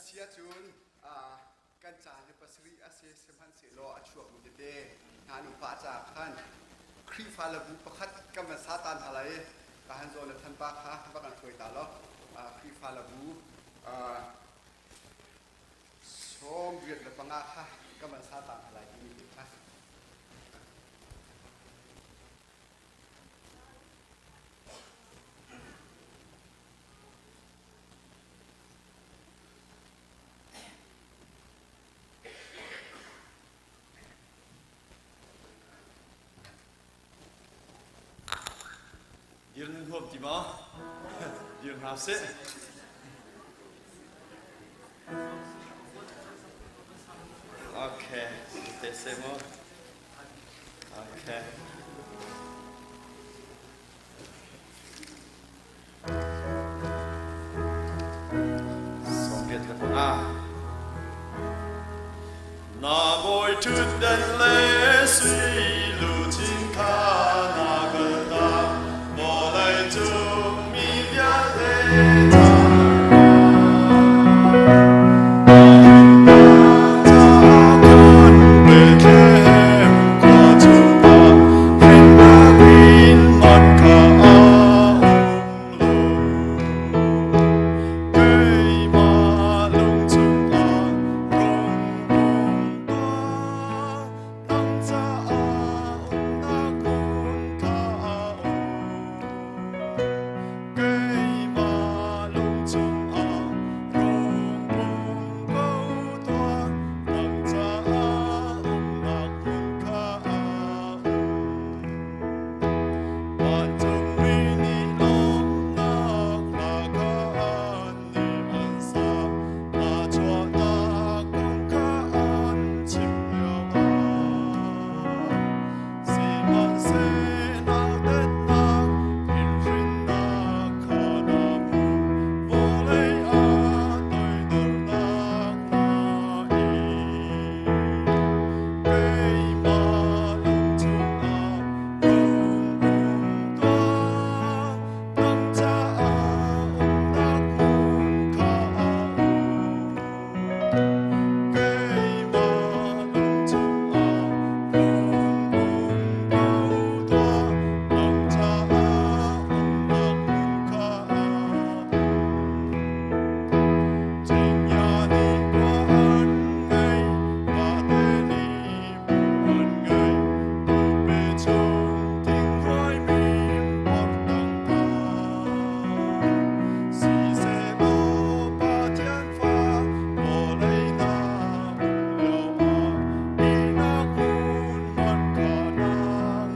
Si ahcun kan caan hi pasarih a si, sihmanhsehlaw a chuakmi tete hna nupa caah khan Khrihfa le bu pakhat kan van sa ta hna lai i ka han zawn le thanpa kha va kan hruai ta law Khrihfa le bu 75 kha kan van sa ta hna lai timi te kha. Dir nan huam ti maw? Dir hna sih. Okay, te se mu. Okay. 85. Na bawi ṭhutdan le sui luchin kha na kaltak, vawlei cung mi vialte Bethlehem khua chungah hrennak in man kha a um lo. Keimah lung chungah rung um tuah, nang caah umnak hmun kha a um. Keimah lung chungah rung um ko tuah, nang caah umnak hmun kha a um. Vancungmi nih lawmhnak hla kha annih an sa, na chuahnak kong kha an chim lioah. Sihmanhseh nautatnak inhrinnak kha na hmuh, vawlei ah toidornak na ing. Keimah lung chungah rung um tuah, nang caah umnak hmun kha a um. Keimah lung chungah rung um ko tuah, nang caah umnak hmun kha a um. Cinghngia nih khua an ngei, vate nih bu an ngei, tupi chung thinghuai mim portang hna. Siseh Pathian fa vawlei na um lioah ihnak hmun hmanh kha na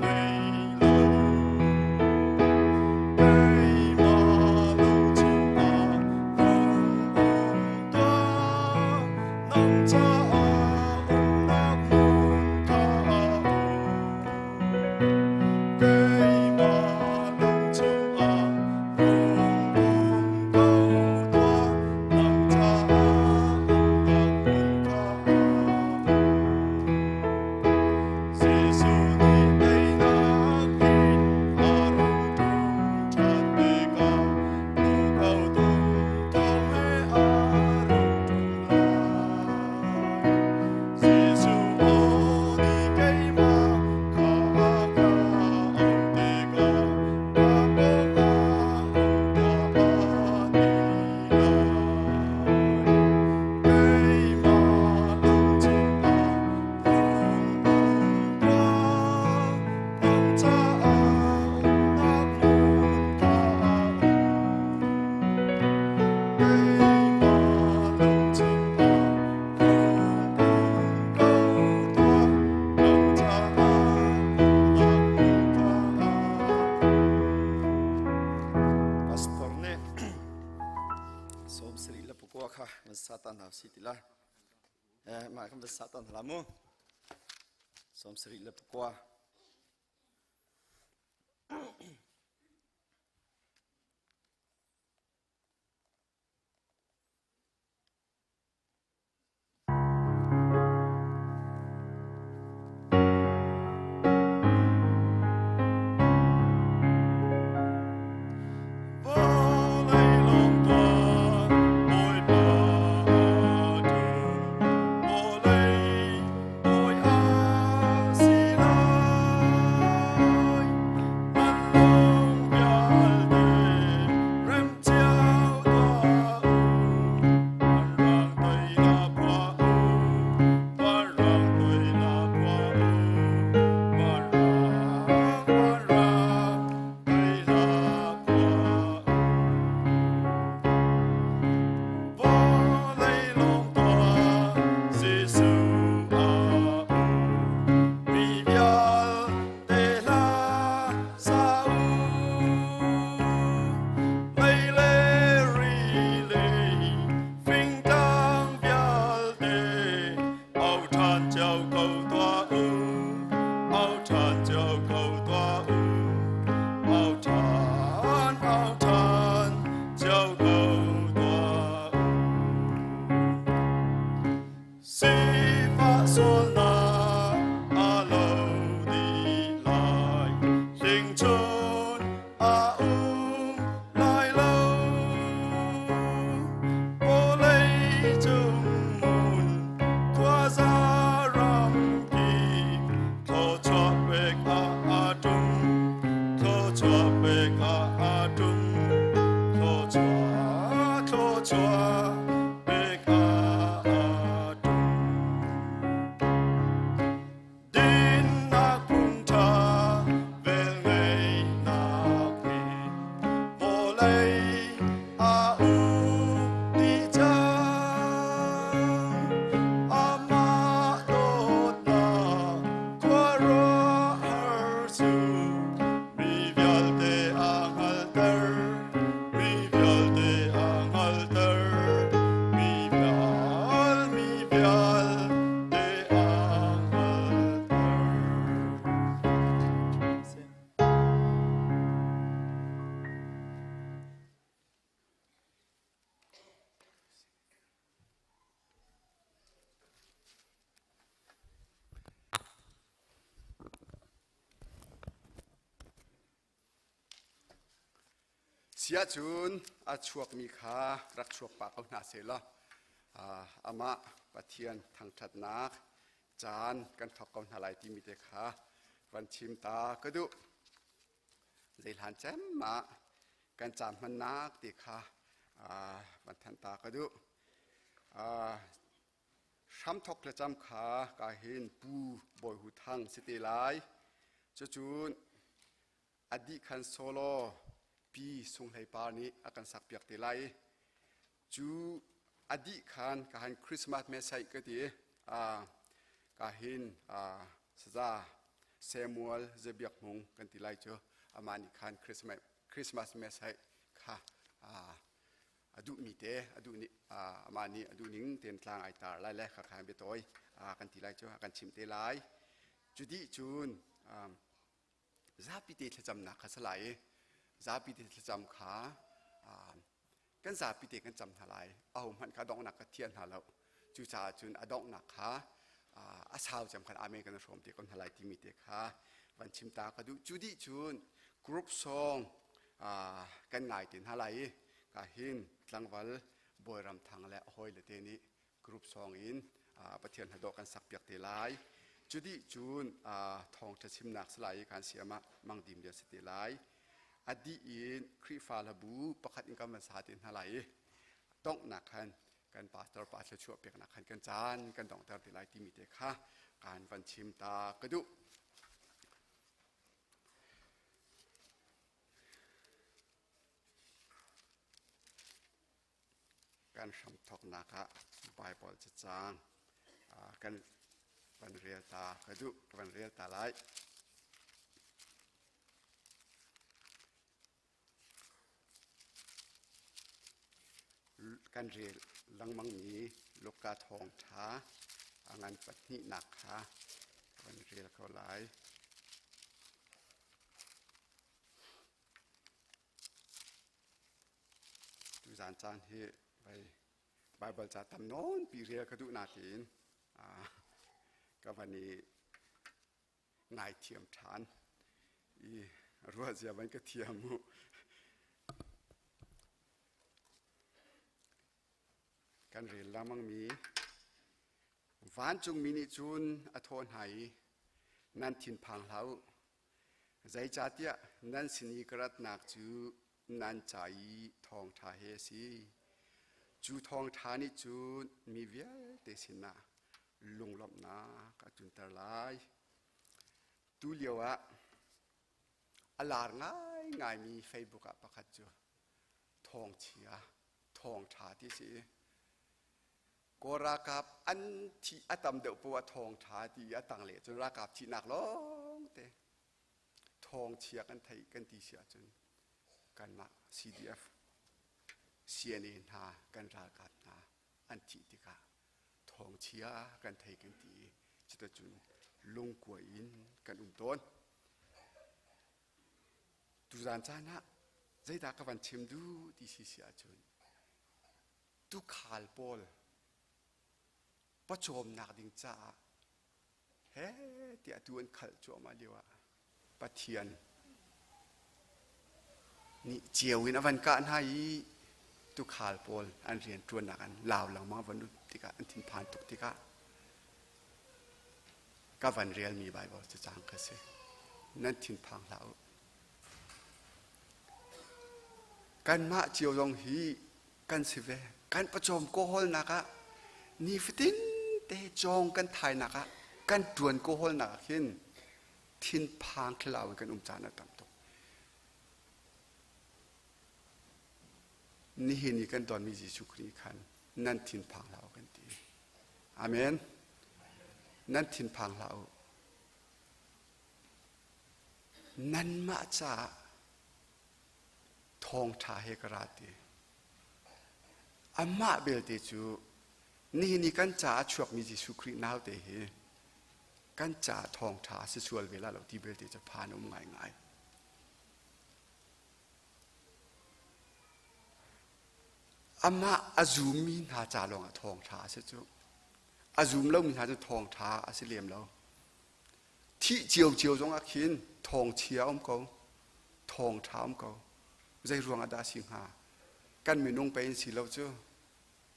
ngei lo. Keimah lung chungah rung um tuah, nang caah umnak hmun kha a um. Keimah lung chungah rung um ko tuah, nang caah umnak hmun kha a um. Jesuh nih teinak in a rung ṭum ṭhan tikah nu tung thawng he a rung ṭum lai. Jesuh aw nih keimah kha a ka auh tikah ka pawngah um tuah a ti lai. Keimah lung chungah rung um tuah, nang caah umnak hmun kha a um. Keimah lung chungah rung um ko tuah, nang caah umnak hmun kha a um. Pastor nih 79 kha van satan hau si ti lai. Mah kan van satan hla mu. 79. Vawlei lawm tuah, Bawipa Au ṭhan, au ṭhan, cio ko tuah u. Sifah sualnak a lo dih lai, hlingchun a um lai lo. Vawlei cung hmun khuaza ram kip thluachuah pek ah a tum, thluachuah pek ah a tum, thluachuah, thluachuah pek ah a tum. Dinnak phungṭha velngeihnak he vawlei a uk dih cang. Amah dawtnak khuaruahhar cu mi vialte a hngalhter, mi vialte a hngalhter, mi vial, mi vialte a hngalhter. Siahcun a chuakmi kha rak chuak pah ko hna sehlaw amah Pathian thangṭhatnak caan kan thawk ko hna lai timi te kha van chim ta ka duh. Zeihlan cem ah kan caan hmannak ti kha van thanh ta ka duh. Hramthok thlacam kha ka hin Pu Bawi Hu Thang si te lai. Cucun a dih khan solo Pi Sung Hlei Par nih a kan sakpiak te lai. Cu a dih khan ka han Christmas message ka ti ka hin saza Samuel Zebiak Hmung kan ti lai cu amah nih khan Christmas Christmas message kha a duhmi te a duh nih amah nih a duh ning tein tlang ai tar lai le kha khan biatawi kan ti lai cu a kan chimh te lai. Cu dih cun zapi te thlacamnak kha salai i zapi te thlacam kha kan zapi te kan cam hna lai. Aho hmanh kha donghnak ka thian hna lo. Cucaah cun a donghnak kha a sau cem khan amen kan hrawm te ko hna lai timi te kha van chim ta ka duh. Cu dih cun group song kan ngai te hna lai i ka hin tlangval Bawiram Thang le a hawile te nih group song in Pathian hnadawh kan sak piak te lai. Cu dih cun thawngṭha chimnak salai i kan siam ah mangdim bia si te lai. A dih in Khrihfa hlabu pakhat in kan van sa te hna lai i donghnak khan kan pastor pa thluachuah peknak khan kan caan kan donghter te lai timi te kha kan van chim ta ka duh. Kan hramthawknak ah Baibal cacang kan van rel ta ka duh ka van rel ta lai. Kan rel lengmangmi Luka thawngṭha a ngan pahnihnak kha kan rel ko lai. Tuzaan caan hi Baibal ca tam nawnpi rel ka duh natein ka van i ngaithiam ṭhan i ruahzia van ka thiam mu. Kan rel lengmangmi vancungmi nih cun a thawh hna i nan thinphang hlah u. Zeicahtiah nan sin i ka ratnak cu nan ca i thawngṭha he a si. Cu thawngṭha nih cun mi vialte sinah lunglawmhnak a tlunter lai. Tulio ah a lar ngaingaimi Facebook ah pakhat cu thawngchia, thawngṭha ti a si i Kawl ralkap an thih a tam deuh poah thawngṭha ti i a tang leh cun ralkap thihnak lawngte thawngchia kan theih kan ti si ahcun kanmah CDF CNA hna kan ralkap hna an thih tikah thawngchia kan thei kan ti i cuticun lungkuai in kan um tawn. Tuzan caan ah zeidah ka van chim duh ti si si ahcun tukhal pawl pawcawmnak ding caah he tiah tu an khalh cuahmah lio ah Pathian nih ceu in a van kah hna i tukhal pawl an rian ṭuannak an lau lengmang van ut tikah an thinphan tuk tikah ka van relmi Baibal cacang kha si. Nan thinphang hlah u. Kanmah cio zong hi kan si ve. Kan pawcawm kawhawlnak ah nifatin te cawng kan thainak ah kan ṭuan kawhawlnak ah khin thinphang thlarau in kan um caan a tam tuk. Nihin i kan tonmi Jesuh Khrih khan nan thinphang hlah u kan ti. Amen. Nan thinphang hlah u. Nanmah caah thawngṭha he ka ra ti. Amah belte cu nihin i kan caah a chuakmi Jesuh Khrih naute hi kan caah thawngṭha a si sual ve la lo ti belte cu phan a um ngaingai. Amah a zummi hna ca lawngah thawngṭha a si cu. A zum lomi hna cu thawngṭha a si lem lo. Thih ciocio zongah khin thawngchia um ko, thawngṭha um ko. Zei ruangah dah a si hnga? Kan minung pei in si lo cu.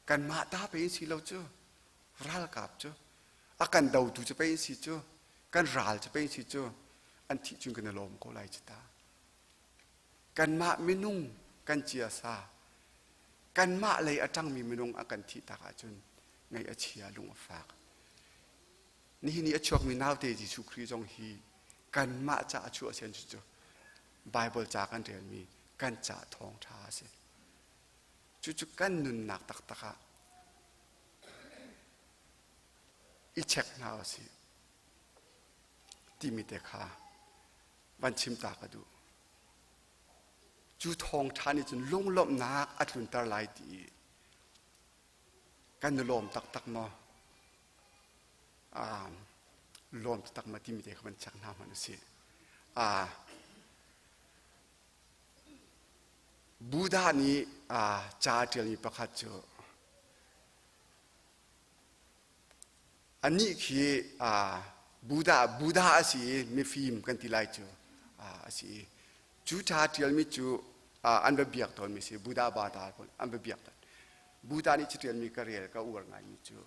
Kanmah ta pei in si lo cu. Ralkap cu. A kan dotu cu pei in si cu. Kan ral cu pei in si cu. An thih cun kan i lawm ko lai cu ta. Kanmah minung kan ciasa kanmah lei a ṭangmi minung a kan thih tak ahcun ngaih a chia lung a fak. Nihin i a chuakmi naute Jesuh Khrih zong hi kanmah ca a chuah sian cu Bible ca kan relmi kan ca thawngṭha a si. Cucu kan nunnak taktak ah i check hna u sih timi te kha van chim ta ka duh. Cu thawngṭha nih cun lunglawmhnak a tlunter lai ti kan i lawm taktak maw? Um, lawm taktak maw timi te kha van check hna hmanh usih. Uh, Buddha nih uh, ca a ṭialmi pakhat cu Anih khi Buddha, Buddha a si i mifim kan ti lai cu a si i cu ṭha ṭialmi cu an va biak tawnmi si Buddha bata an va biak tawn. Buddha nih caṭialmi ka rel ka uar ngaimi cu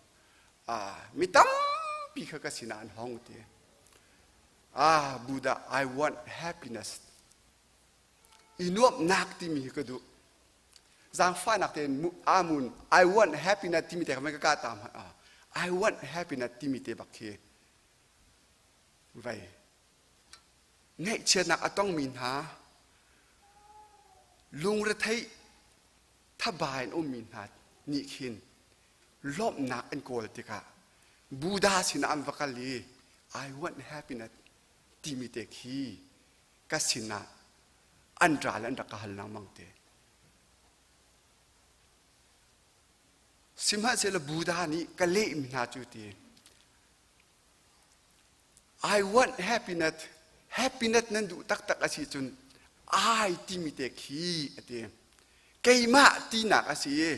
mi tampi kha ka sinah an hong ti. Ah Buddha, I want happiness. I nuamhnak timi hi ka duh. Zaangfahnak tein amun I want happiness timi te kha ka ka ta hmanh ah I want happiness timi te bak khi vei ngaihchiatnak a tongmi hna lungretheih thaba in ummi hna nih khin lawmhnak an kawl tikah Buddha sinah an va kal i I want happiness timi te khi ka sinah an ral an rak ka hal lengmang te. Sihmanhsehlaw Buddha nih ka lehmi hna cu ti I want happiness happiness nan duh taktak a si cun I timi te khi a ti. Keimah tinak a si i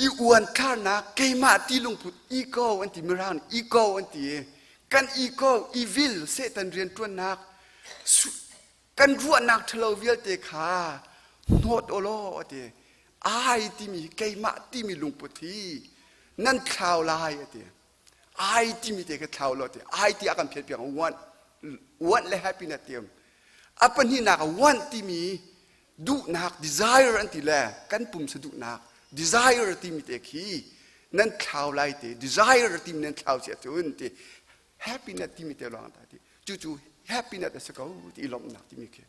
i uanthlarnak keimah ti lungput ego an ti mirang nih ego an ti i kan ego evil satan rianṭuannak kan ruahnak ṭhalo vialte kha hnawt awlaw a ti ai timi keimah timi lungput hi nan thlau lai a ti ai timi te kha thlau law ti ai ti a kan phiat piak want want le happiness ti a pahnihnak want timi duhnak desire an ti le kan pumsa duhnak desire timi te khi nan thlau lai te desire timi nan thlau si ahcun ti happiness timi te lawng ta ti cucu happiness a si ko ti i lawmhnak timi khi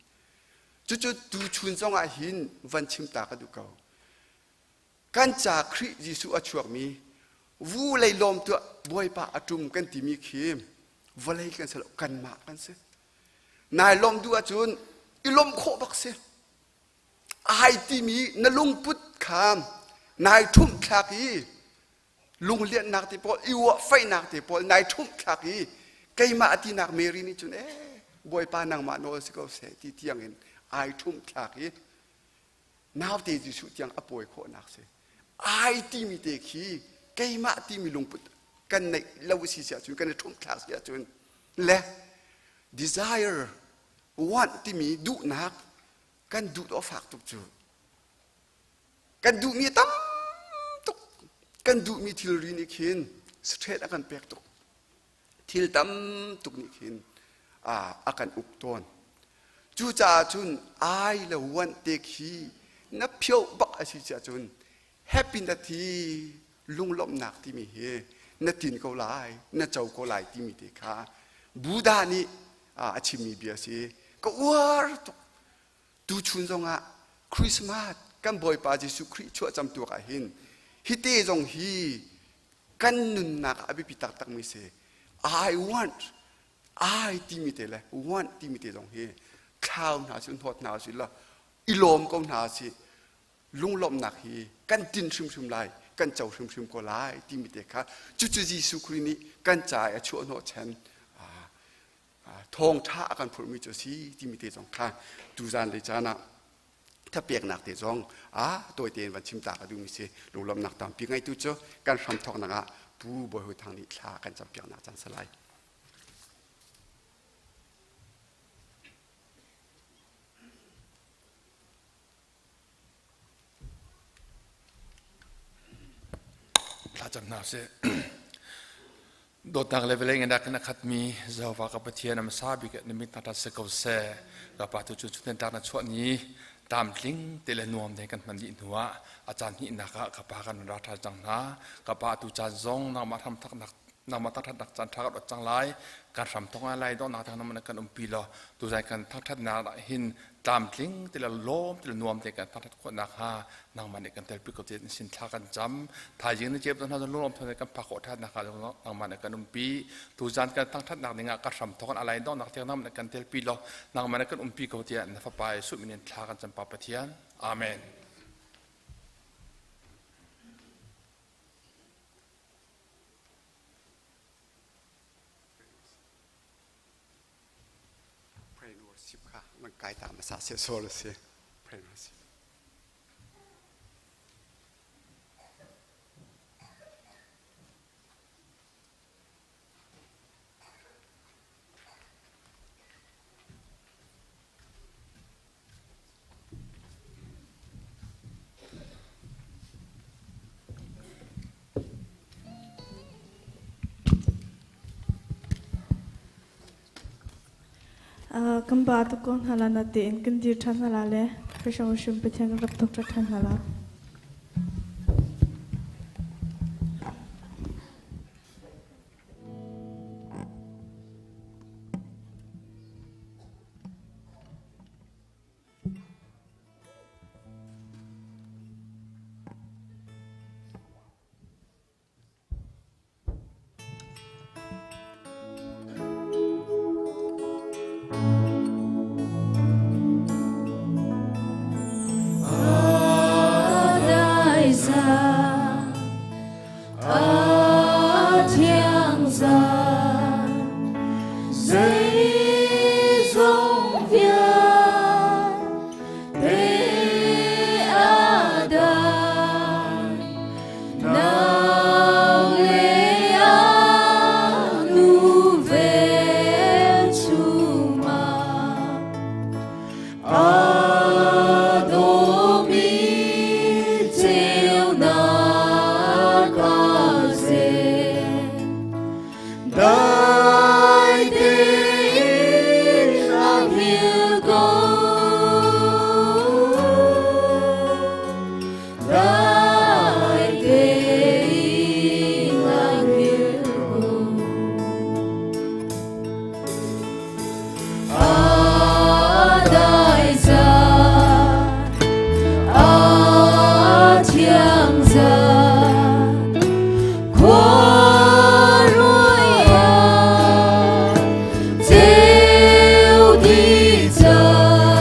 cucu tu chun zong ah hin van chim ta ka duh ko kan ca Khrih Jesuh a chuakmi vulei lawm tuah Bawipa a ṭum kan timi khi vawlei kan si lo kanmah kan si nai lawm duh ahcun i lawmh khawh bak si ai timi na lungput kha nai ṭhumh thlak i lunglianhnak te pawl i uah faihnak te pawl nai ṭhumh thlak i keimah a tinak Mary nih cun ee. Bawipa nangmah nawl si ko seh ti tiang in ai ṭhumh thlak i naute Jesuh tiang a pawi khawhnak si. Ai timi te khi keimah timi lungput kan neih lo si si ahcun kan i ṭhumh thlak si ahcun le desire want timi duhnak kan duh dawh fak tuk cu. Kan duhmi a tam tuk. Kan duhmi thilri nih khin straight a kan pek tuk. Thil tam tuk nih khin a kan uk tawn. Cucaah cun ai le want te khi na phioh bak a si cun happy na thi lunglawmhnak timi hi na tin ko lai, na co ko lai timi te kha Buddha nih a chimmi bia si. Ka uar tuk. Tuchun zongah Christmas kan Bawipa Jesuh Khrih chuahcam tuak ah hin hite zong hi kan nunnak ah a biapi taktakmi si. I want, I timi te le want timi te zong hi thlau hna si, hnawt hna si la i lawm ko hna si. Lunglawmhnak hi kan tin hrimhrim lai, kan co hrimhrim ko lai timi te kha cucu Jesuh Khrih nih kan ca i a chuahhnawh chan thawngṭha a kan phurhmi cu a si timi te zong kha tuzan le caan ah thapeknak te zong a tawi tein van chim ta ka duhmi si. Lunglawmhnak tampi ngeitu cu kan hramthawknak ah Pu Bawi Hu Thang nih thla kan campiaknak caan si lai. Thlacam hna sih. Dawtnak le vawlei ngenak in a khatmi Jehovah ka Pathian a hmasa bik na mit hna si ko seh. Ka Pa tu cu chun tlak na chuah ni tlamtling te le nuam te kan hman dih hnu ah a caan hnihnak ah ka Pa kan ra ṭhan cang hna. Ka Pa tu caan zong nangmah hramthaknak nangmah thangṭhatnak caan ṭha kan ot cang lai. Kan hram thawk lai donghnak tiang nangmah na kan umpi law tuzai kan thangṭhatnak ah hin tlamtling ti le lawm ti le nuam te kan thangṭhat khawh nakhnga nangmah nih kan telpi ko ti sin thla kan cam. Thaizing na cep hna lawm thon kan phak khawh ṭhan nakhnga nangmah nih kan umpi. Tuzan kan thangṭhatnak ding ah ka hram thawk alai donghnak tiang nangmah nih kan telpi law nangmah nih kan umpi ko tiah na Fapa Jesuh min in thla kan cam Pa Pathian. Amen. Pray and worship kha man kai ta hmasa seh sawl a si. Pray and worship. Kan ba tuk ko hna la na tein kan dir ṭhan hna la le Christian worship Pathian kan rak thawk ṭhan hna la.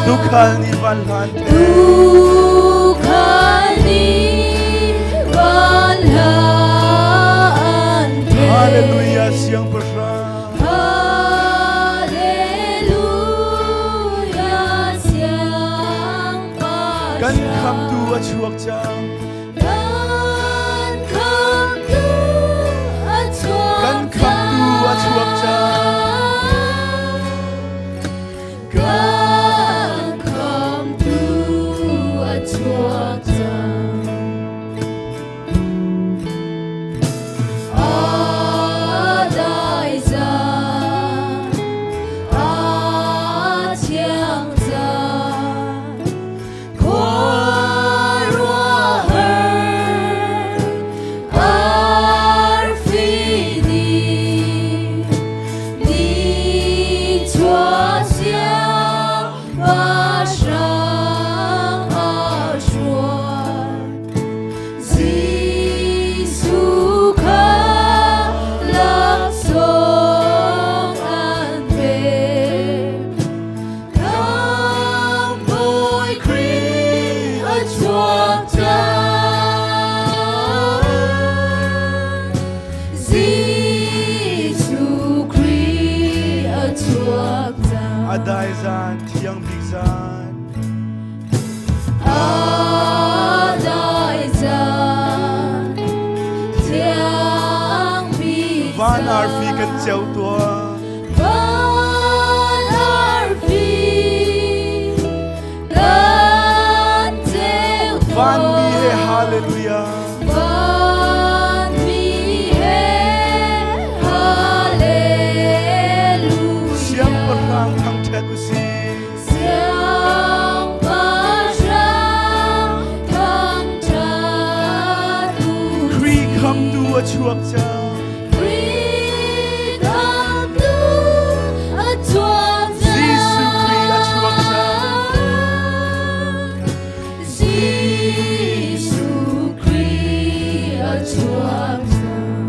Tukhal nih van hlan Hallelujah siangpahrang. Kan khamtu a chuak cang. Kan khamtu a chuak Kan khamtu a chuak cang. Kan khamtu a chuak cang. A dai cang, a thiang cang, khuaruahhar arfi nih nichuah siangpahrang a hruai. Jesuh kha laksawng an pek. Khamhbawi Khrih a chuak cang. Jesuh Khrih a chuak cang. A dai zan thiang bik zan. A dai zan thiang bik Van arfi kan ceu tuah. Van arfi kan ceu tuah. Vanmi he hallelujah. Vanmi he hallelujah. Siangpahrang thangṭhat usih. Siangpahrang thangṭhat usih. Khrih khamtu a chuak cang. Khrih khamtu a chuak cang. Jesuh Khrih a chuak cang. Jesuh Khrih a chuak cang.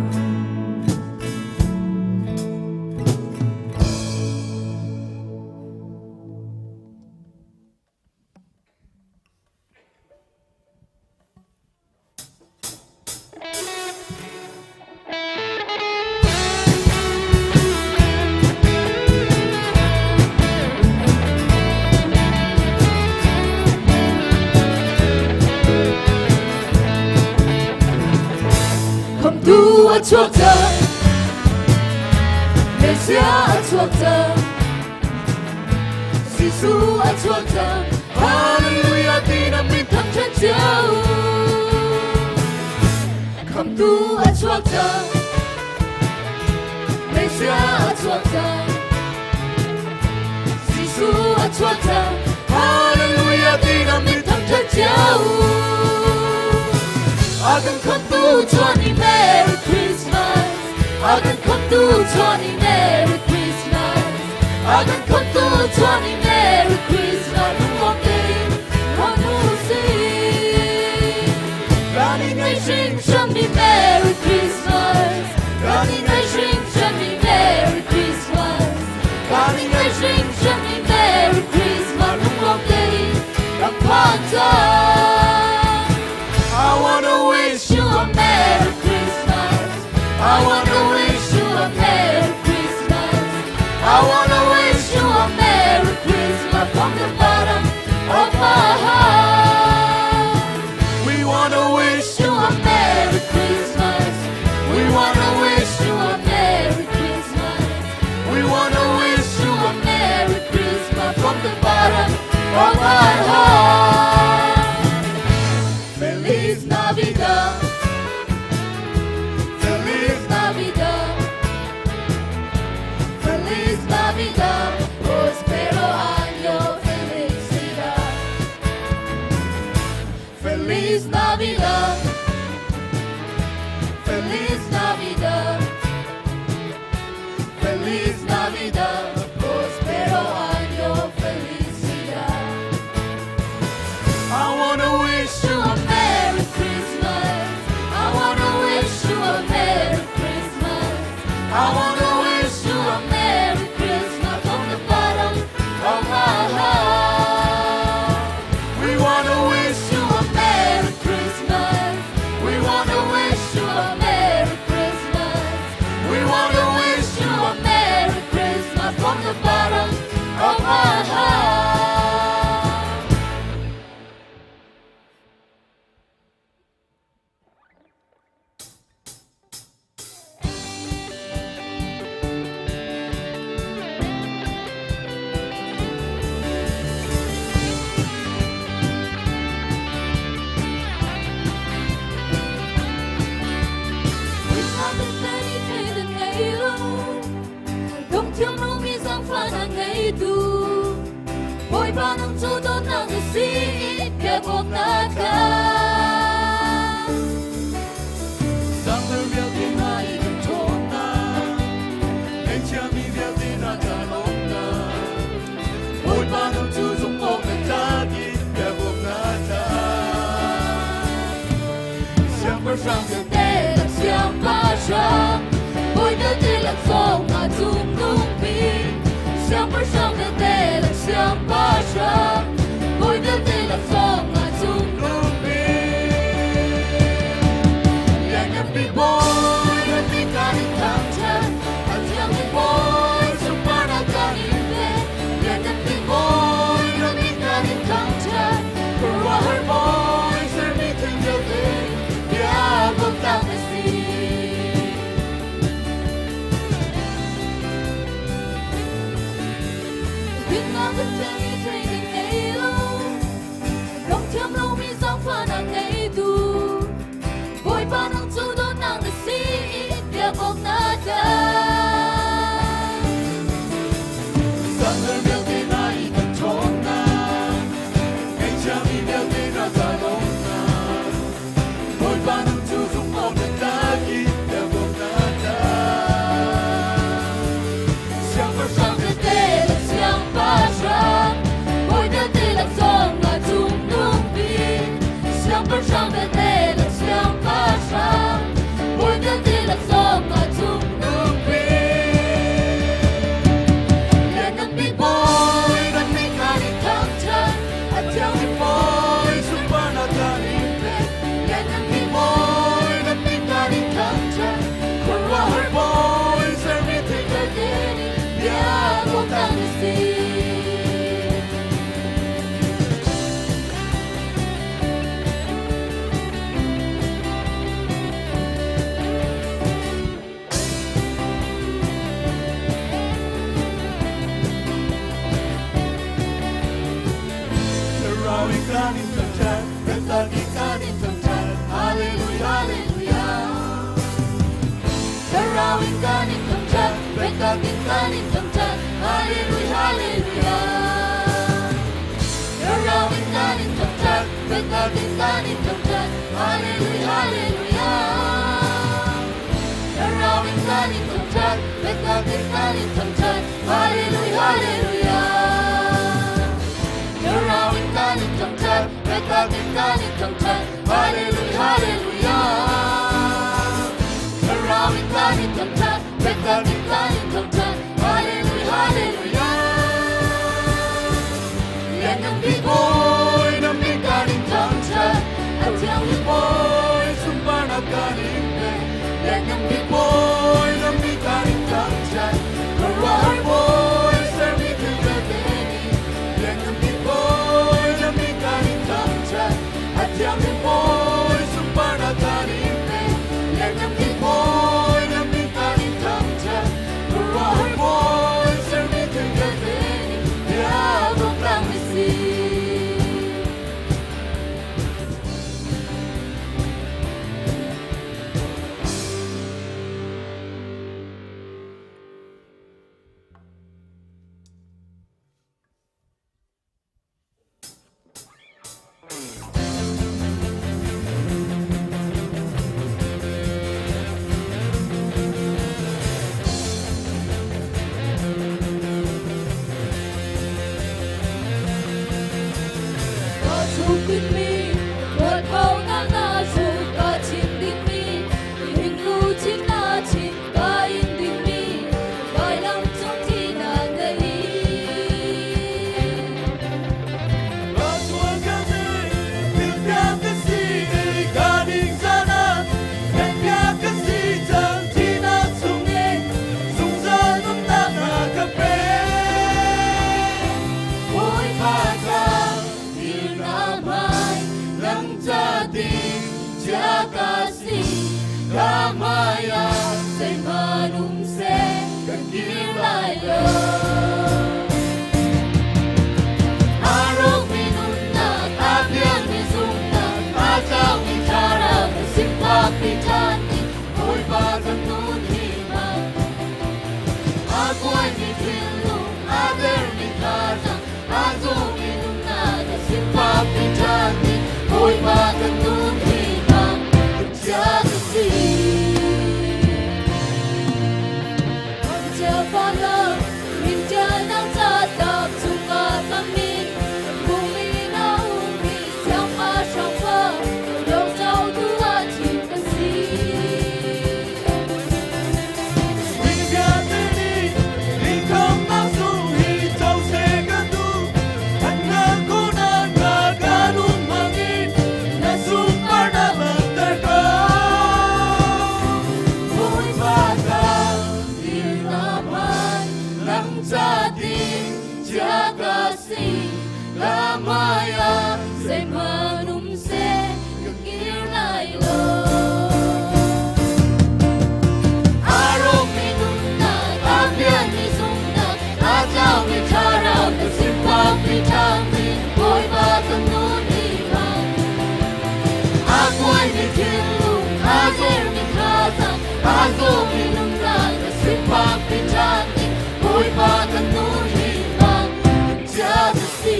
Khamtu a chuak cang. Messiah a chuak cang. Jesuh a chuak cang. Hallelujah ti na min thangṭhat cio. Khamtu a chuak cang. Messiah a chuak cang. Jesuh a chuak cang. Hallelujah ti na min thangṭhat cio. A kan khamtu chuah Merry Christmas. A kan khamtu chuah Merry Christmas. A kan khamtu chuah Merry Christmas. Lungnuam tein hmang usih. Kan i ngaih hringhranmi Merry Christmas. Kan i ngaih hringhranmi Merry Christmas. Kan i ngaih hringhranmi Merry Christmas. Lungnuam tein kan phan cang. I wanna wish you a Merry Christmas. I wanna wish you a Merry Christmas. I wanna wish you a Merry Christmas from the bottom of my heart. We wanna wish you a Merry Christmas. We wanna wish you a Merry Christmas. We wanna wish you a Merry Christmas from the bottom of our heart. Feliz Navidad. Feliz Navidad. Feliz Navidad. Prospero año, felicidad. Feliz Navidad. Feliz Navidad. Feliz Navidad. Prospero año, felicidad. I wanna wish you a Merry Christmas. I wanna wish you a Merry Christmas. I wanna wish you a Merry Christmas from the bottom of my heart. We wanna wish you a Merry Christmas. Bawipa nang cu dawtnak na si i biakawknak kha. Sangthar vialte hna i kan ṭhawnnak, Ngaihchiami vialte hna ca lawmnak, Bawipa nang cu zumh awk na tlak i biakawknak ca. Siangpahrang vialte lak siangpahrang, Bawi vialte laksawng nga cung nung bik. Siangpahrang vialte lak siangpahrang, Bawi vialte laksawng nga cung nung bik. Lianngan bik Bawi na mi kan in thangṭhat, a thiangmi Bawi sunparnak kan in pek. Lianngan bik Bawi na mi kan in thangṭhat, khuaruahhar Bawi sermi thil vialte biakam na si. Dinnak kan ṭialmi thei ngei lo, dong thiam lomi zaangfahnak ngeitu, Bawipa nang cu dawtnak na si i biak awk na tlak. Sangthar vialte hna i kan ṭhawnnak, ngaihchiami vialte hna ca lawmnak, Bawipa nang cu zumh awk na tlak i biak awk na tlak. Siangpahrang vialte lak siangpahrang, Bawi vialte lak zong ah cung nung bik. Siangpahrang vialte lak siangpahrang, Bawi vialte lak zong ah cung nung bik. Lianngan bik Bawi na min kan in thangṭhat, a thiangmi Bawi sunparnak kan in pek. Lianngan bik Bawi na min kan in thangṭhat, khuaruahhar Bawi sermi thil vialte nih biak awk tlak na si. Thlarau in kan in thangṭhat, biatak in kan in thangṭhat. Hallelujah, hallelujah. Thlarau in kan in thangṭhat, biatak in kan in thangṭhat. Hallelujah, hallelujah. Thlarau in kan in thangṭhat, biatak in kan in thangṭhat. Hallelujah, hallelujah. Thlarau in kan in thangṭhat, biatak in kan in thangṭhat. Hallelujah, hallelujah. Thlarau in kan in thangṭhat, biatak in kan in thangṭhat. Hallelujah, hallelujah. Thlarau in kan in thangṭhat, biatak in kan in thangṭhat. Hallelujah, hallelujah. Lianngan bik Bawi na min kan in thangṭhat, a thiangmi Bawi sunparnak kan in pek. Lianngan bik Bawi na min kan in thangṭhat, khuaruahhar Bawi sermi thil vialte nih Lianngan bik Bawi na min kan in thangṭhat, a thiangmi Bawi sunparnak kan in pek. Lianngan bik Bawi na min kan in thangṭhat, hmai ah zeihmanh um seh ka kir lai lo. A rawkmi nunnak, a pialmi zumhnak, a tlaumi thlarau ka sifakmi ṭhangmi Bawipa kan nun hi hmang. A kuaimi thinlung, a zermi thazaang, a zawmi nunnak, ka sifakmi ṭhangmi Bawipa kan nun hi hmang. Chia ka si.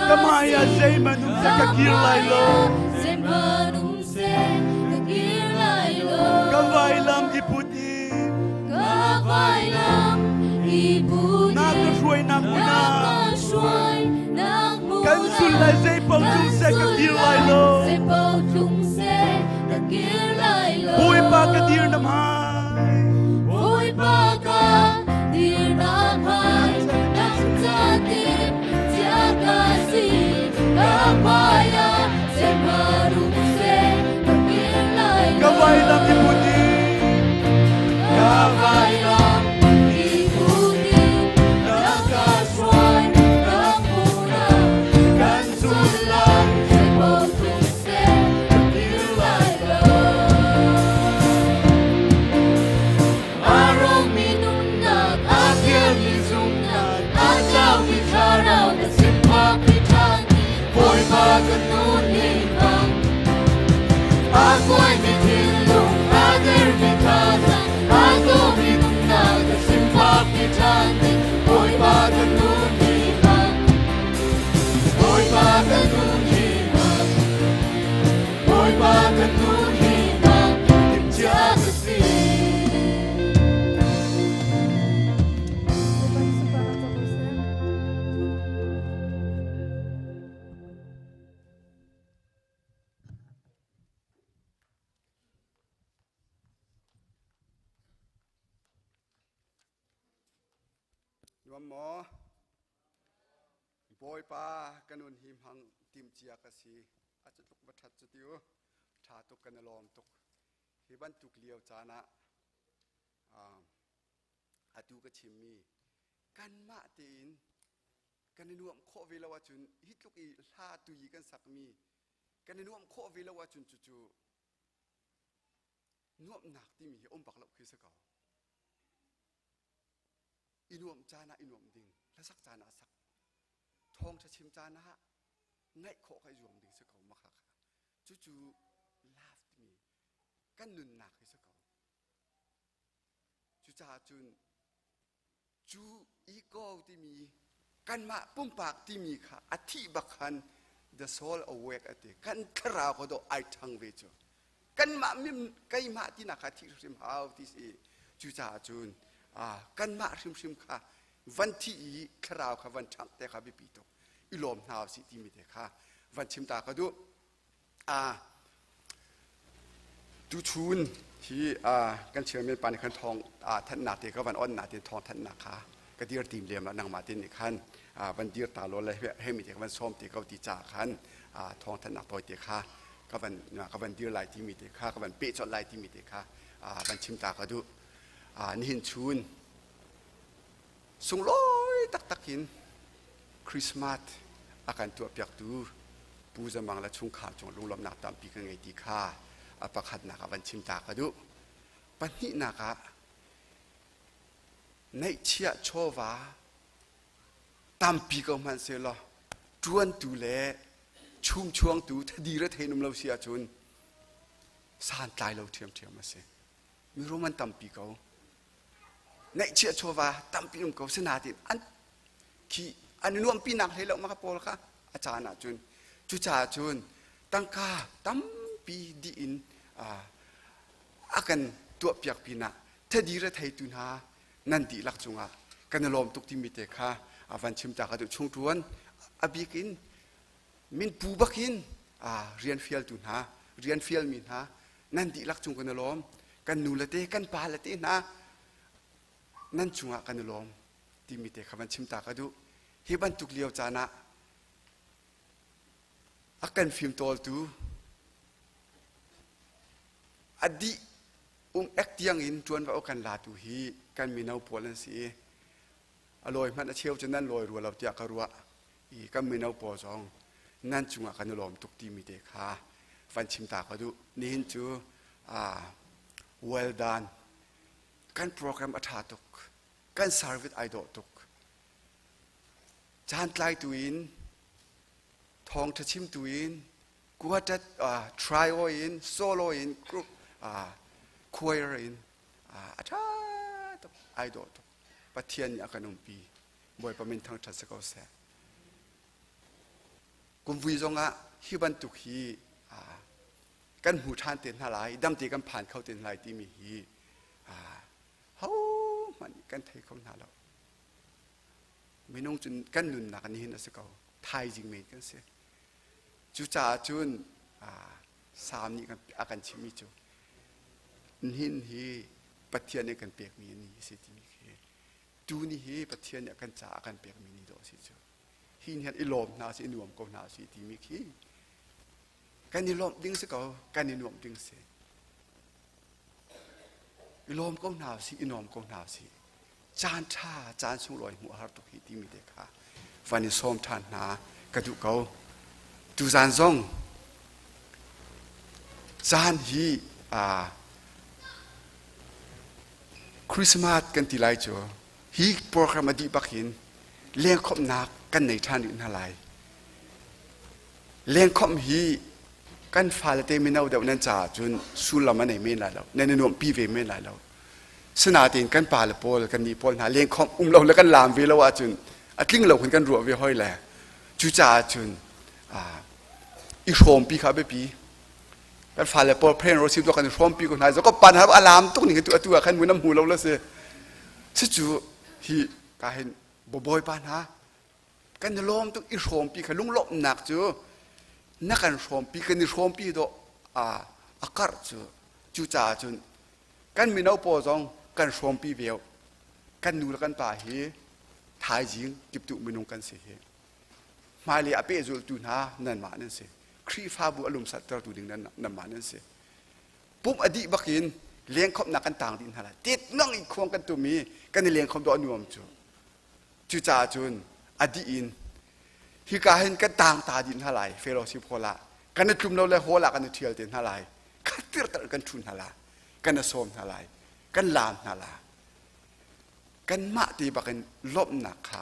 Ka hmai ah zeihmanh um seh ka kir lai lo. Ka vailam i put in na ka hruainak hmun ah kan sul lai zeipaoh tlung seh ka kir lai lo. Bawipa ka dir na hmai. Bawipa ka dir na hmai nang catin chia ka si ka hmai ah zeihmanh seh ka kir lai lo. Ka vailam i put in Ka vailam i put in na ka hruai ram hmun ah kan sul lai. Zeipaoh tlung seh ka kir lai lo. A rawkmi nunnak, a pialmi zumhnak, a tlaumi thlarau na sifakmi ṭhanmi Bawipa kan nun hi hmang. A kuaimi thinlung, a dermi thazaang, a zawmi nunnak na sifakmi ṭhanmi Bawipa kan nun hi hmang. Bawipa kan nun hi hmang. Bawipa kan nun hi hmang. Timhcia ka si. Bawipa nih sunparnak co ko seh. Nuam maw? Bawipa ka nun hi hmang timcia ka si. A cu tluk va ṭhat cu ti u. Ṭha tuk kan i lawm tuk. Hi bantuk lio caan ah atu ka chimmi kanmah tein kan i nuamh khawh ve lo ahcun hi tluk i hla tui kan sakmi kan i nuamh khawh ve lo ahcun cucu nuamhnak timi hi um bak lo khi si ko. I nuamh caan ah i nuamh ding, hlasak caan ah sak, thawngṭha chim caan ah ngaih khawh kha i zuam ding si ko ma kha kha. Cucu love timi kan nunnak hi si ko. Cucaah cun cu ego timi kanmah pumpak timi kha a thih bak khan the soul awake a ti kan thlarau ko dawh ai ṭhang ve cu kanmah mim keimah tinak kha thih hrimhrim hau ti si cucaah cun kanmah hrimhrim kha van thih i thlarau kha van ṭhangh te kha biapi tuk i lawm hna usih timi te kha van chim ta ka duh Tuchun hi kan chairman pa nih khan thawng thanhnak te ka van onnak te thawng thanhnak kha ka dir tim lem la nangmah te nih khan van dir ta law le hemi te ka van sawm te ko ti caah khan thawng thanhnak tawi te kha ka van ka van dir lai timi te kha ka van peh colh lai timi te kha van chim ta ka duh. Nihin chun Sunglawi taktak in Christmas a kan tuahpiaktu Pu Zamang le chungkhar cung lunglawmhnak tampi kan ngei ti kha a pakhatnak ah van chim ta ka duh. Pahnihnak ah neihchiah chawva tampi ko hmanh sehlaw ṭuantu le chumchuangtu thadi re thei um lo si ahcun santlai lo ṭhiamṭhiam a si. Mirum an tampi ko. Neihchiah chawva tampi um ko sinain an khi an i nuamhpinak hlei lo maka pawl kha a caan ahcun. Cucaah cun tangka tampi dih in a kan tuahpiak pinah thadi re theitu hna nan dihlak cungah kan i lawm tuk timi te kha a van chim ta ka duh. Chung ṭuan a bik in min pu bakin rian fialtu hna, rian fialmi hna nan dihlak cung kan i lawm. Kan nu le te, kan pa le te hna nan cungah kan i lawm timi te kha van chim ta ka duh. Hi bantuk lio caan ah a kan fimtawltu a dih um ek tiang in ṭuanvo kan latu hi kan mino pawl an si i a lawi hmanh a cheu cu nan lawi rua lo tiah ka ruah i kan mino pawl zong nan cungah kan i lawm tuk timi te kha van chim ta ka duh. Nihin cu well done, kan program a ṭha tuk, kan service ai dawh tuk, caan tlaitu in, thawngṭha chimtu in, quartet, trio in, solo in, group, choir in a ṭha tuk, ai dawh tuk. Pathian nih a kan umpi. Bawipa min thangṭhat si ko seh. Kumvui zongah hi bantuk hi kan hmu ṭhan te hna lai, damte kan phan kho te hna lai timi hi hohmanh kan thei kho hna lo. Minung cun kan nunnak nihin a si ko, thaizing men kan si. Cucaah cun Salm nih a kan chimmi cu nihin hi Pathian nih kan pekmi ni a si timi khi, tu ni hi Pathian nih a kan caah a kan pekmi ni dawh a si cu. Hi ni i lawm hna si, i nuam ko hna si timi khi kan i lawmh ding si ko, kan i nuamh ding si. I lawm ko hna si, i nuam ko hna si. Caan ṭha, caan sunglawi hmuh har tuk hi timi te kha van i sawm ṭhan hna ka duh ko. Tuzaan zong caan hi Christmas kan ti lai cu, hi program a dih bak hin lengkhawmhnak kan nei ṭhan rih hna lai. Lengkhawmh hi kan fale te mino deuh nan caah cun sullam a nei men lai lo, nan i nuamhpi ve men lai lo. Sinain kan pale pawl, kan nih pawl hna lengkhawmh um lo le kan laam ve lo ahcun a tling lo khin kan ruah ve hoi le. Cucaah cun i hrawmpi kha a biapi. Kan fale pawl phren ro sim kan i hrawmpi ko hna, zo ko pan har a laam tuk ning tu atu ah khan mun am hmu lo la si. Cucu hi ka hin bawipa hna kan i lawm tuk, i hrawmpi kha lunglawmhnak cu na kan hrawmpi, kan i hrawmpi dawh a karh cu. Cucaah cun kan mino pawl zong kan hrawmpi ve. Kan nu le kan pa hi thaizing kiptuh minung kan si hi, hmailei a pehzultu hna nanmah nan si, Khrihfabu a lumsattertu ding nanmah nan si. Pumh a dih bakin lengkhawmhnak kan tang dih hna lai, tet ngang i khuang kan tum i kan i lengkhawm dawh a nuam cu. Cucaah cun a dih in hika hin kan tang ta dih hna lai, fellowship hall ah kan i tlum lo le hall ah kan i ṭhial te hna lai, khatir kan ṭhu hna la, kan i sawm hna lai, kan laam hna la, kanmah te bakin lawmhnak kha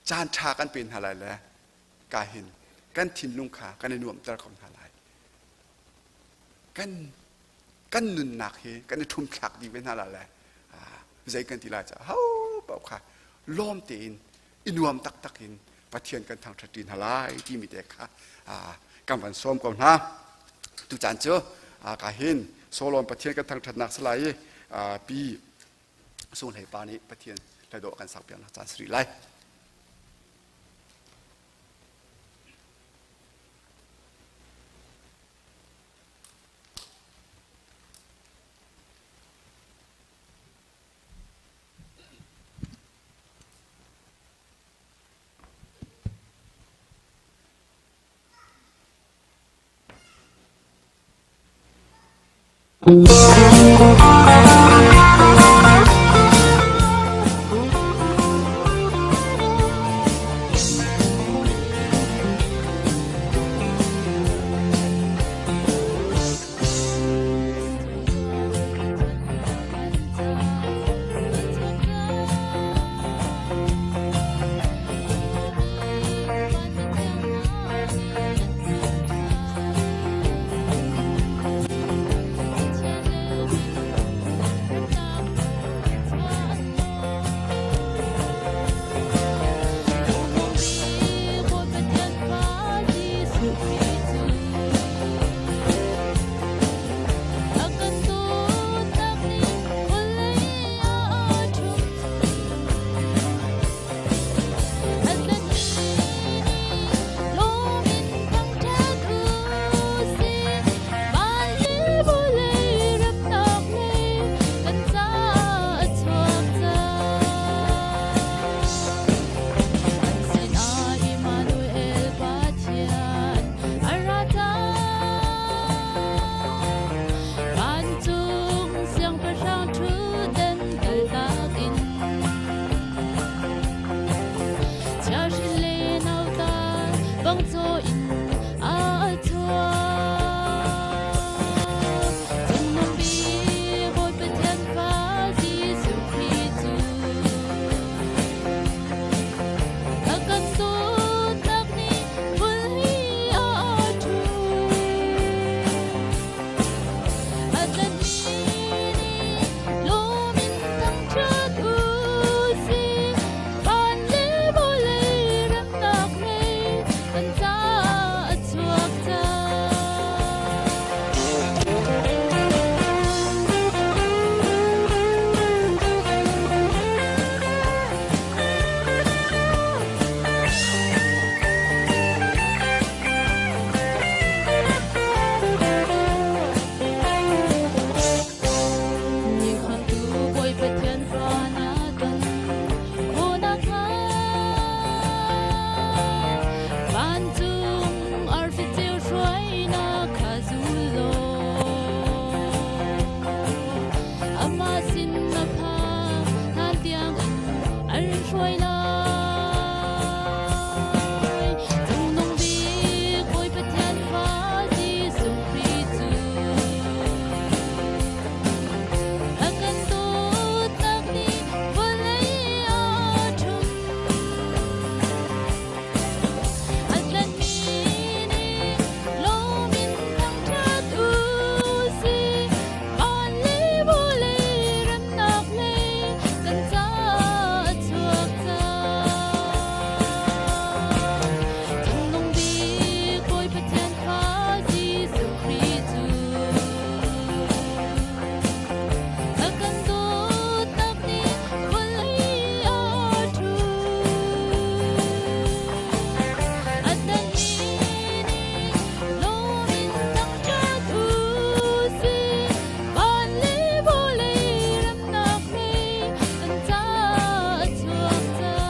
caan ṭha kan pe hna lai le ka hin kan thinlung kha kan i nuamhter ko hna lai. Kan nunnak hi kan i ṭhumthlak dih ve hna lai le zei kan ti lai caah ho paoh kha lawm tein i nuam taktak in Pathian kan thangṭhat ṭi hna lai timi te kha kan van sawm ko hna. Tucaan cu ka hin Solomon Pathian kan thangṭhatnak si lai i pi Sung Hlei pa nih Pathian hladawh kan sak piaknak caan si rih lai. hruai lai. Cungnung bik Bawi Pathian fa Jesuh Khrih cu a kan dawtnak nih vawlei a ṭhum. A tlanhmi nih lawm in thangṭhat u sih. Van le vawlei remnak lei kan caah a chuak cang. Cungnung bik Bawi Pathian fa Jesuh Khrih cu a kan dawtnak nih vawlei a ṭhu. A tlanhmi nih lawm in thangṭhat u sih. Van le vawlei remnak hlei kan caah a chuak cang.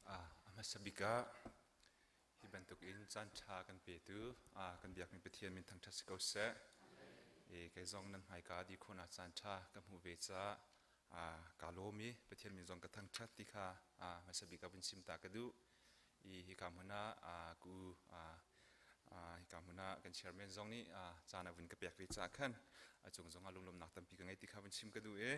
A hmasa bik ah hi bantuk in caan ṭha kan petu kan biakmi Pathian min thangṭhat si ko seh. Kei zong nan hmaika di khawhnak caan ṭha ka hmuh ve caah kaa lawm i Pathian min zong ka thangṭhat ti kha hmasa bik ah vun chim ta ka duh. I hika hmun ah ku hika hmun ah kan chairman zong nih caan a vun ka pek ve caah khan a cung zong ah lunglawmhnak tampi ka ngei ti kha vun chim ka duh i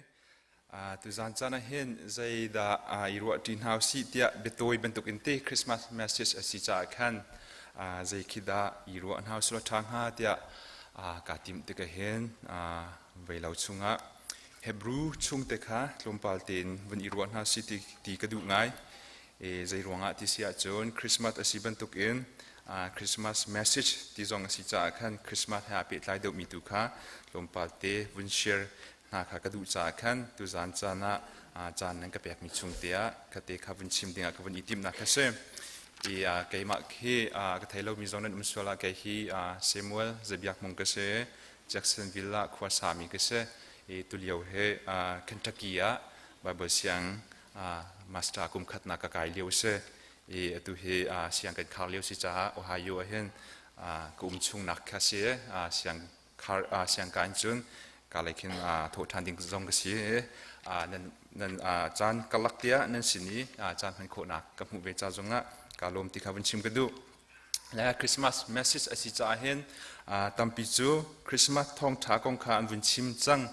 tuzan caan ah hin zeidah i ruah ṭi hna usih tiah biatawi bantuk in te Christmas message a si caah khan zei khi dah i ruah hna usih law ṭha hnga tiah kaa timh tikah hin veilo chungah Hebrew chung te kha tlawmpal tein vun i ruah hna si ti ka duh ngai. Zei ruangah ti si ahcun Christmas a si bantukin Christmas message ti zong a si caah khan Christmas he aa pehtlai deuhmi tu kha tlawmpal te vun share hna kha ka duh caah khan tuzan caan ah caan nan ka pekmi chung te ah khate kha vun chim dingah ka vun i timhnak kha si. I keimah khi ka thei lomi zong nan um sual ah kei hi Samuel Zabiak Mung ka si. Jacksonville ah khua sami ka si. I tulio he Kentucky ah Bible siang master kum khatnak ka kai lio si. I atu hi siang kan khar lio si caah Ohio ah hin ka um chungnak kha si. Siang khar siang ka in cun ka lei khin thawh ṭhan ding zong ka si. Nan nan caan karlak tiah nan sin i caan hman khawhnak ka hmuh ve ca zongah ka lawm ti kha vun chim ka duh. Le Christmas message a si caah hin tampi cu Christmas thawngṭha kong kha an vun chim cang.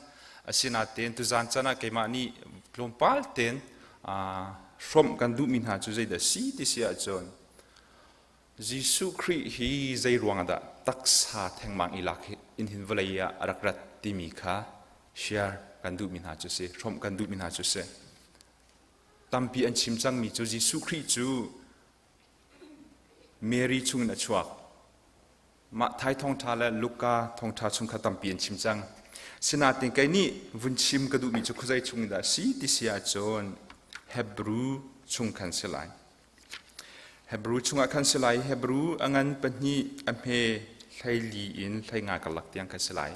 Asinain tuzaan caan ah keimah nih tlawmpal tein hrawmh kan duhmi hna cu zeidah si ti si ahcun Jesuh Khrih hi zei ruangah dah taksa thengmang i lak in hin vawlei ah a rak rat timi kha share kan duhmi hna cu si, hrawmh kan duhmi hna cu si. Tampi an chim cangmi cu Jesuh Khrih cu Mary chungin a chuak. Mah Thai thawngṭha le Luka thawngṭha chung kha tampi an chim cang. Sinain kei nih vun chim ka duhmi cu khuazei chung dah si ti si ahcun Hebrew chung khan si lai. Hebrew chungah khan si lai. Hebrew a ngan pahnih a hme 14 in 15 karlak tiang khan si lai.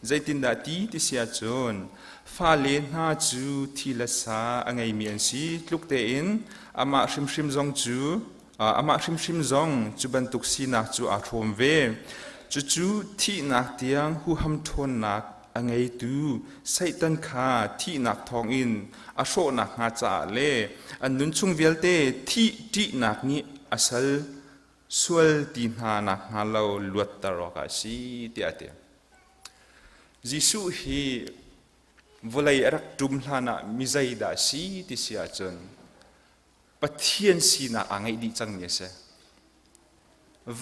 Zeitindah ti ti si ahcun fale hna cu thi le sa a ngeimi an si tluk tein amah hrimhrim zong cu amah hrimhrim zong cu bantuk sinak cu aa hrawm ve. Cucu thihnak tiang huham ṭhawnnak a ngeitu Satan kha thihnak thawngin a hrawhnak hnga caah le an nunchung vialte thih ṭihnak nih a sal sual ti hna nakhnga lo luatter awkah a si tiah a ti. Jesuh hi vawlei a rak ṭum hlanah mi zeidah a si ti si ahcun Pathian sinak aa ngeih dih cangmi a si.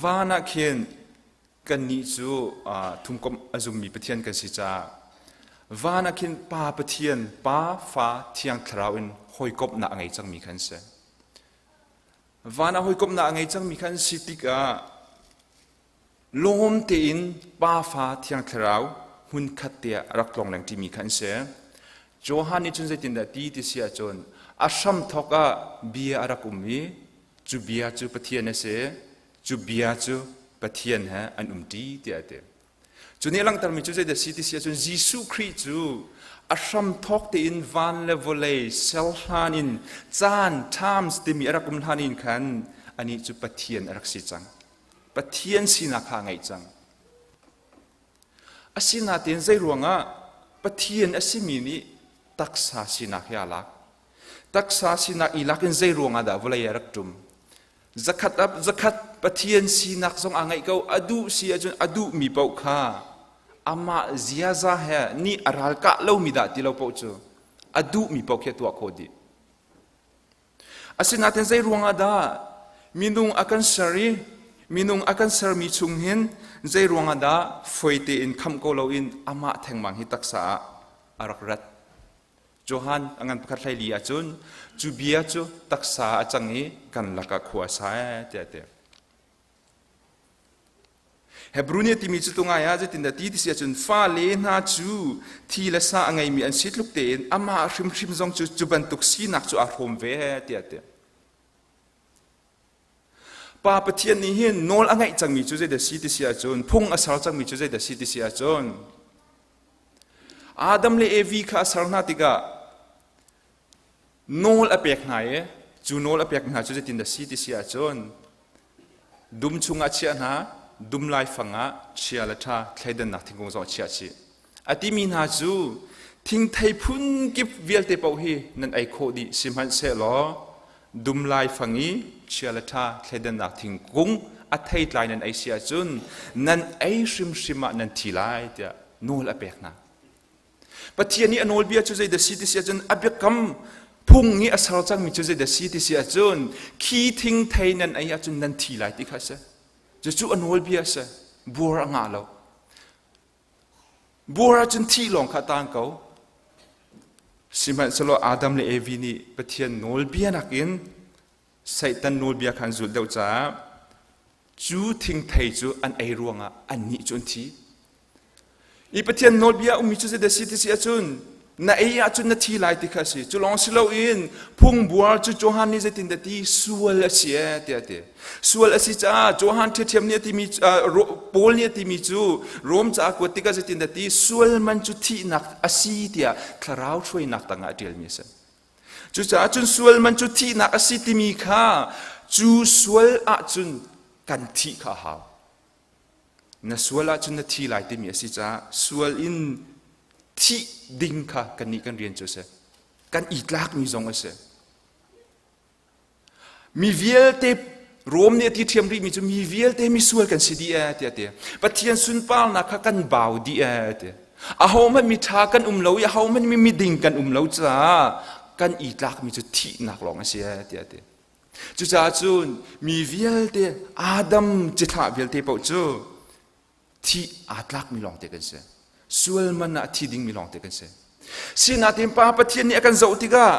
Van ah khin kannih cu thumkomh a zummi Pathian kan si caah van ah khin Pa Pathian, Pa, Fa, Thiang Thlarau in hawikomhnak a ngei cangmi khan si. Van ah hawikomhnak a ngei cangmi khan si tikah lawm tein Pa, Fa, Thiang Thlarau hmunkhat te ah a rak tlongleng ṭimi kha an si. Johan nih cun zeitindah ti ti si ahcun A hramthawk ah bia a rak um i cu bia cu Pathian a si, cu bia cu Pathian he an umṭi tiah a ti. Cu nih a langhtermi cu zeidah a si ti si ahcun Jesuh Khrih cu a hramthawk tein van le vawlei ser hlan in caan times timi a rak um hlan in khan anih cu Pathian a rak si cang. Pathian sinak kha a ngeih cang. Asinain zeiruangah Pathian a simi nih taksa sinak hi aa lak? Taksa sinak i lak in zeiruangah dah vawlei ah rak ṭum? Zakhat up zakhat Pathian sinak zong aa ngeih ko. A duh si ahcun a duhmi paoh kha amah ziaza he nih a ralkah lomi dah ti lo paoh cu a duhmi paoh khi a tuah khawh dih. Asinain zei ruangah dah minung a kan ser i minung a kan sermi chung hin zei ruangah dah foi tein khamh ko loin amah thengmang hi taksa ah a rak rat? Johan a ngan pakhat hlei li ahcun cu bia cu taksa a cang i kan lakah khua a sa ee tiah a ti. Hebrew nih a timi cu tungai ah zeitindah ti ti si ahcun fale hna cu thi le sa a ngeimi an si tluk tein amah hrimhrim zong cu cu bantuk sinak cu aa hrawm ve tiah a ti. Pa Pathian nih hin nawl a ngeih cangmi cu zeidah si ti si ahcun phung a ser cangmi cu zeidah si ti si ahcun Adam le Evi kha a ser hna tikah nawl a pek hna i cu nawl a pek hna cu zeitindah si ti si ahcun dum chungah chiah hna dum laifang ah chia le ṭha thleidannak thingkung zong a chiah chih a timi hna cu thingthei phun kip vialte paoh hi nan ei khawh dih sihmanhsehlaw dum laifang i chia le ṭha thleidannak thingkung a theitlai nan ei si ahcun nan ei hrimhrim ah nan thi lai tiah nawl a pek hna. Pathian nih a nawlbia cu zeidah si ti si ahcun a biakam phung nih a ser cangmi cu zeidah si ti si ahcun khi thingthei nan ei ahcun nan thi lai ti kha a si. Cucu a nawlbia a si. Buar a ngah lo. Buar ahcun thih lawng kha a tang ko. Sihmanhsehlaw Adam le Evi nih Pathian nawlbia nakin Satan nawlbia kha an zulh deuh caah cu thingthei cu an ei ruangah annih cu an thi. I Pathian nawlbia ummi cu zeidah si ti si ahcun na ei ahcun na thi lai ti kha a si. Cu lawng si loin phungbuar cu Johan nih zeitindah ti sual a si ee tiah a ti. Sual a si caah Johan ṭhiaṭhiam nih a timi Paul nih a timi cu Rom ca a kuat tikah zeitindah ti sual man cu thihnak a si tiah thlarau hruainak tangah a ṭialmi a si. Cucaah cun sual man cu thihnak a si timi kha cu sual ahcun kan thih kha a hau. Na sual ahcun na thi lai timi a si caah sual in thih ding kha kannih kan rian cu a si. Kan i tlakmi zong a si. Mi vialte Rom nih a ti ṭhiam rihmi cu mi vialte misual kan si dih ee tiah a ti. Pathian sunparnak kha kan bau dih ee a ti. Ahohmanh mi ṭha kan um lo i ahohmanh mi miding kan um lo caah kan i tlakmi cu thihnak lawng a si ee tiah a ti. Cucaah cun mi vialte Adam cithlah vialte paoh cu thih aa tlakmi lawngte kan si. Sual man ah thi dingmi lawngte kan si. Sinain Pa Pathian nih a kan zoh tikah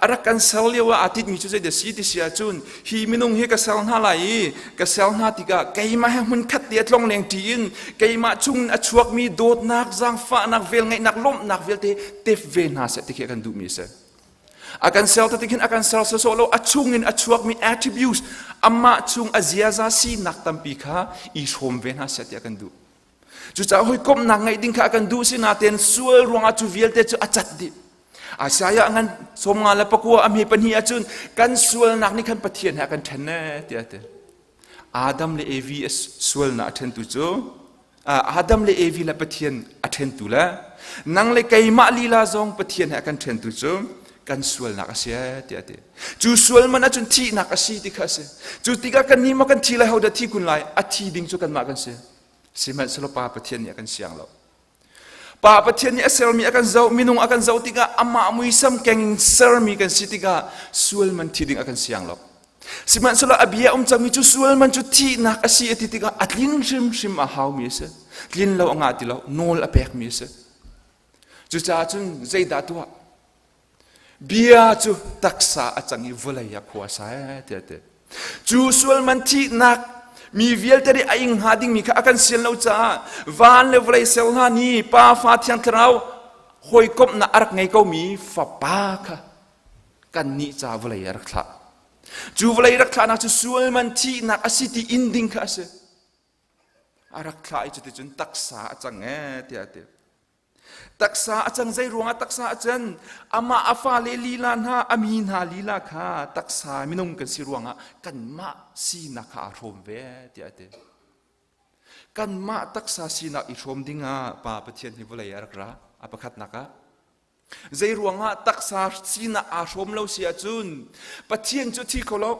a rak kan ser lio ah aa titmi cu zeidah si ti si ahcun hi minung hi ka ser hna lai i ka ser hna tikah keimah he hmunkhat te a tlongleng ṭi in keimah chung in a chuakmi dawtnak, zaangfahnak, velngeihnak, lawmhnak vialte tep ve hna seh ti khi a kan duhmi a si. A kan ser tik hin a kan ser sawsawh lo a chung in a chuakmi attributes amah chung a ziaza sinak tampi kha i hrawm ve hna seh tiah kan duh. Cucaah hawikomhnak ngeih ding kha a kan duh si nain sual ruangah cu vialte cu a cat dih. Isaiah ngan 54 a hme pahnih ahcun kan sualnak nih khan Pathian he a kan ṭhen ee tiah a ti. Adam le Evi sualnak a ṭhentu cu Adam le Evi le Pathian a ṭhentu le nang le keimah lila zong Pathian he a kan ṭhentu cu kan sualnak a si tiah a ti. Cu sual man ahcun thihnak a si ti kha a si. Cu tikah kan nih maw kan thi lai ho dah thi kun lai a thi ding cu kanmah kan si. Sihmanhsehlaw Pa Pathian nih a kan siang lo. Pa Pathian nih a sermi a kan zoh minung a kan zoh tikah amah muisam keng in sermi kan si tikah sual man thi ding a kan siang lo. Sihmanhsehlaw a bia um cangmi cu sual man cu thihnak a si a ti tikah a tlin hrimhrim a haumi a si. Tlin lo a ngah ti lo, nawl a pekmi a si. Cucaah cun zeidah tuah? Bia cu taksa a cang i vawlei ah khua a sa ee tiah a ti. Cu sual man thihnak mi vialte nih a ing hnga dingmi kha a kan sian lo caah van le vawlei ser hna ni Pa Fa Thiang Thlarau hawikomhnak a rak ngei komi fapa kha. Kannih ca vawlei a rak thlah. Cu vawlei rak thlahnak cu sual man thihnak a si ti in ding kha a si. A rak thlah i cuticun taksa a cang ee tiah a ti. Taksa a cang zei ruangah taksa a can? Amah a fale lila hna, a mi hna lila kha taksa minung kan si ruangah kanmah sinak kha aa hrawm ve tiah a ti. Kanmah taksa sinak i hrawm dingah Pa Pathian hi vawlei ah a rak ra. A pakhatnak ah Zei ruangah taksa sinak aa hrawm lo si ahcun Pathian cu thi kho lo.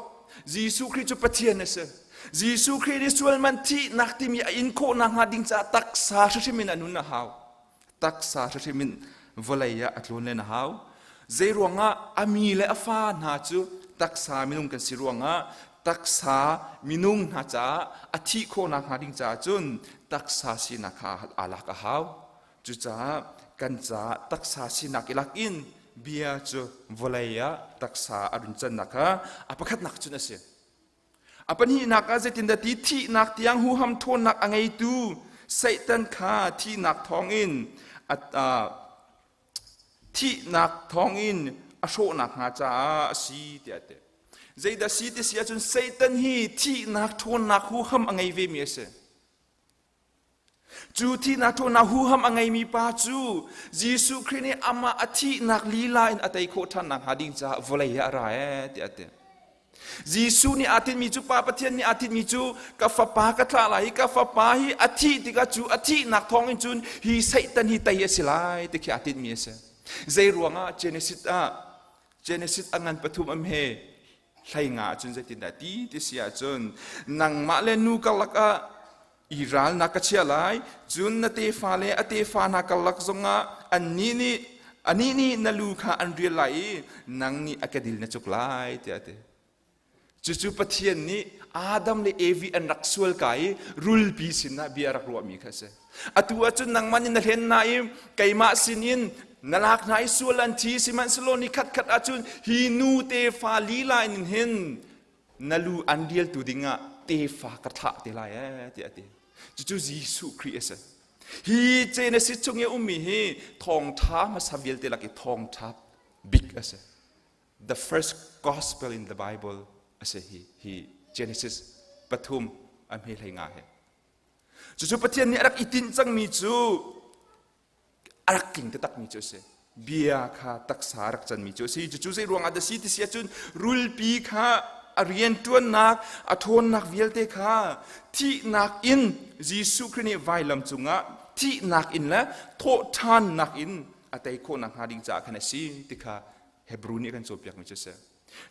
Jesuh Khrih cu Pathian a si. Jesuh Khrih nih sual man thihnak timi a in khawh nakhnga ding caah taksa hrimhrim in a nun a hau. Taksa hrimhrim in vawlei ah a tlawn len a hau. Zei ruangah a mi le a fa hna cu taksa minung kan si ruangah taksa minung hna caah a thih khawh nakhnga ding caah cun taksa sinak kha aa lak a hau. Cucaah kan caah taksa sinak i lak in bia cu vawlei ah taksa a run cannak kha a pakhatnak cun a si. A pahnihnak ah zeitindah ti thihnak tiang huham ṭhawnnak a ngeitu Satan kha thihnak thawngin a thihnak thawngin a hrawhnak hnga caah a si tiah a ti. Zeidah si ti si ahcun Satan hi thihnak ṭhawnnak huham a ngei vemi a si. Cu thihnak ṭhawnnak huham a ngeimi pa cu Jesuh Khrih nih amah a thihnak lila in a tei khawh ṭhan nakhnga ding caah vawlei ah a ra ee tiah a ti. Jesuh nih aa tinhmi cu Pa Pathian nih aa tinhmi cu ka fapa ka thlah lai i ka fapa hi a thih tikah cu a thihnak thawng in cun hi Satan hi tei a si lai ti khi aa tinhmi a si. Zei ruangah Genesis ah Genesis a ngan pathum am he hlei nga ahcun zeitindah ti ti si ahcun nangmah le nu karlak ah i ralnak ka chia lai cun na tefa le a tefa hna karlak zongah annih nih anih nih na lu kha an rial lai i nang nih a kedil na cuk lai tiah a ti cucu Pathian nih Adam le Evi an rak sual ka i rulpi sinah bia a rak ruahmi kha a si Atu ahcun nangmah nih na hlen hna i keimah sinin na lak hna i sual an thi sihmanhsehlaw ni khatkhat ahcun hi nu tefa lila in hin na lu an rialtu dingah tefa ka thlah te lai ee tiah a ti. Cucu Jesuh Khrih a si. Hi Genesis chung i ummi hi thawngṭha hmasa vialte lak i thawngṭha bik a si. The first gospel in the Bible a si hi, hi Genesis pathum a hme hlei nga hi. Cucu Pathian nih a rak i tinh cangmi cu a rak tling taktakmi cu a si. Bia kha taksa a rak canmi cu a si. Cucu zei ruangah dah si ti si ahcun rulpi kha a rianṭuannak, a ṭhawnnak vialte kha thihnak in Jesuh Khrih nih vailam cungah thihnak in le thawhṭhannak in a tei khawh nakhnga ding caah khan a si ti kha Hebrew nih a kan cawnpiakmi cu a si.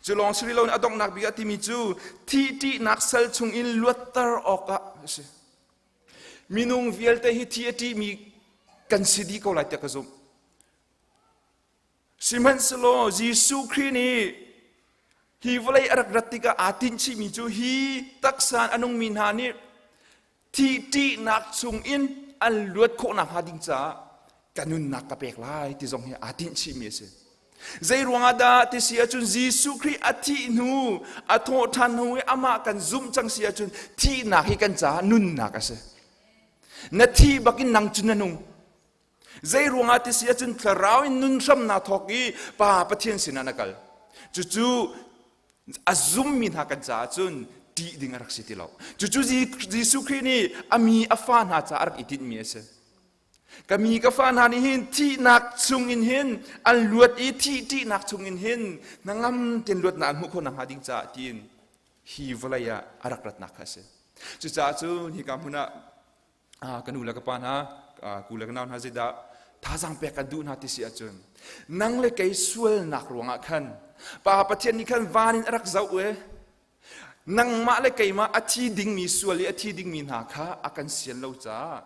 Cu lawng si rih loin a donghnak bik ah timi cu thih ṭihnak sal chungin luatter awkah a si. Minung vialte hi thi a ṭihmi kan si dih ko lai tiah ka zumh. Sihmanhsehlaw Jesuh Khrih nih hi vawlei a rak rat tikah aa tinhchihmi cu hi taksa a nungmi hna nih thi ṭihnak chungin an luat khawh nakhnga ding caah ka nunnak ka pek lai ti zong hi aa tinhchihmi a si. Zei ruangah dah ti si ahcun Jesuh Khrih a thih hnu, a thawhṭhan hnu i amah kan zumh cang si ahcun thihnak hi kan caah nunnak a si. Na thi bakin nang cu na nung. Zei ruangah ti si ahcun thlarau in nun hram naa thawk i Pa Pathian sinah na kal. Cucu a zummi hna kan caah cun ṭih ding a rak si ti lo. Cucu Jesuh Khrih nih a mi a fa hna caah a rak i tinhmi a si. Ka mi ka fa hna nih hin thihnak chungin hin an luat i thih ṭihnak chungin hin hnangam tein luatnak an hmuh khawh nakhnga ding caah tiin hi vawlei ah a rak ratnak kha a si. Cucaah cun hika hmun ah ka nu le ka pa hna ku le ka nau hna zeidah thazaang pek kan duh hna ti si ahcun nang le kei sualnak ruangah khan Pa Pathian nih khan van in a rak zoh e nangmah le keimah a thi dingmi sual i a thi dingmi hna kha a kan sian lo caah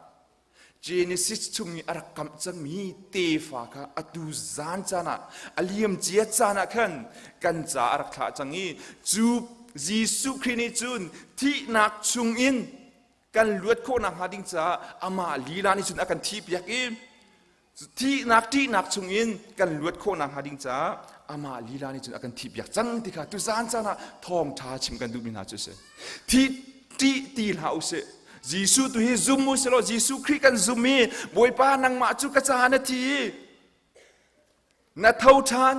Genesis chung i a rak kamh cangmi tefa kha atu zan caan ah a liam cia caan ah khan kan ca a rak thlah cang i cu Jesuh Khrih nih cun thihnak chungin kan luat khawh nakhnga ding caah amah lila nih cun a kan thihpiak i thihnak ṭihnak chungin kan luat khawh nakhnga ding caah amah lila nih cun a kan thihpiak cang ti kha tuzaan caan ah thawngṭha chim kan duhmi hna cu a si. Thi ṭih ti hlah usih. Jesuh tu hi zum u silaw Jesuh Khrih kan zum i Bawipa nangmah cu ka caah na thi i na tho ṭhan.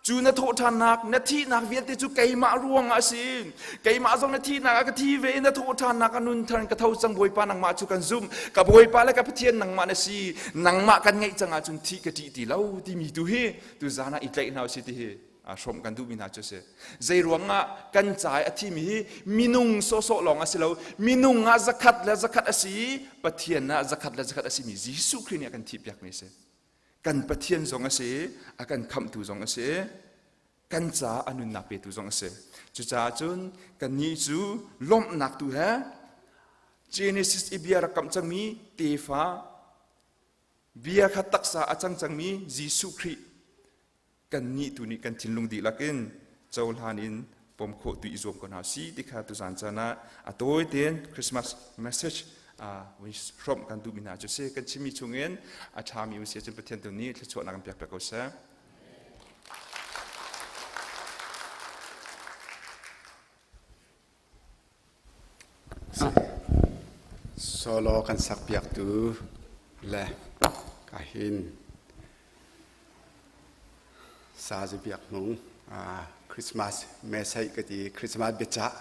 Cu na thawhṭhannak, na thihnak vialte cu keimah ruangah a si. Keimah zong na thihnak ah ka thi ve i na thawhṭhannak ah nun thar in ka tho cang Bawipa nangmah cu kan zumh. Ka Bawipa le ka Pathian nangmah na si. Nangmah kan ngeih cang ahcun thih ka ṭih ti lo timi tu hi tuzaan ah i tlaih hna usih ti hi hrawmh kan duhmi hna cu a si. Zei ruangah kan ca i a thimi hi minung sawhsawh lawng a si lo. Minung ah zakhat le zakhat a si i Pathian ah zakhat le zakhat a simi Jesuh Khrih nih a kan thihpiakmi a si. Kan Pathian zong a si i a kan khamhtu zong a si i kan caah a nunnak petu zong a si. Cucaah cun kannih cu lawmhnak tu he Genesis i bia rak kamh cangmi tefa bia kha taksa a cang cangmi Jesuh Khrih kannih tu nih kan thinlung dihlak in cohlan in pom khawh tu i zuam ko hna si ti kha tuzan caan ah a tawi tein Christmas message hrawmh kan duhmi hna cu si. Kan chimmi chungin a ṭhami um si ahcun Pathian tu nih thluachuahnak kan pek piak ko seh. Solo kan sak piaktu le ka hin Sazi Biak Hmung Christmas message ka ti Christmas biacah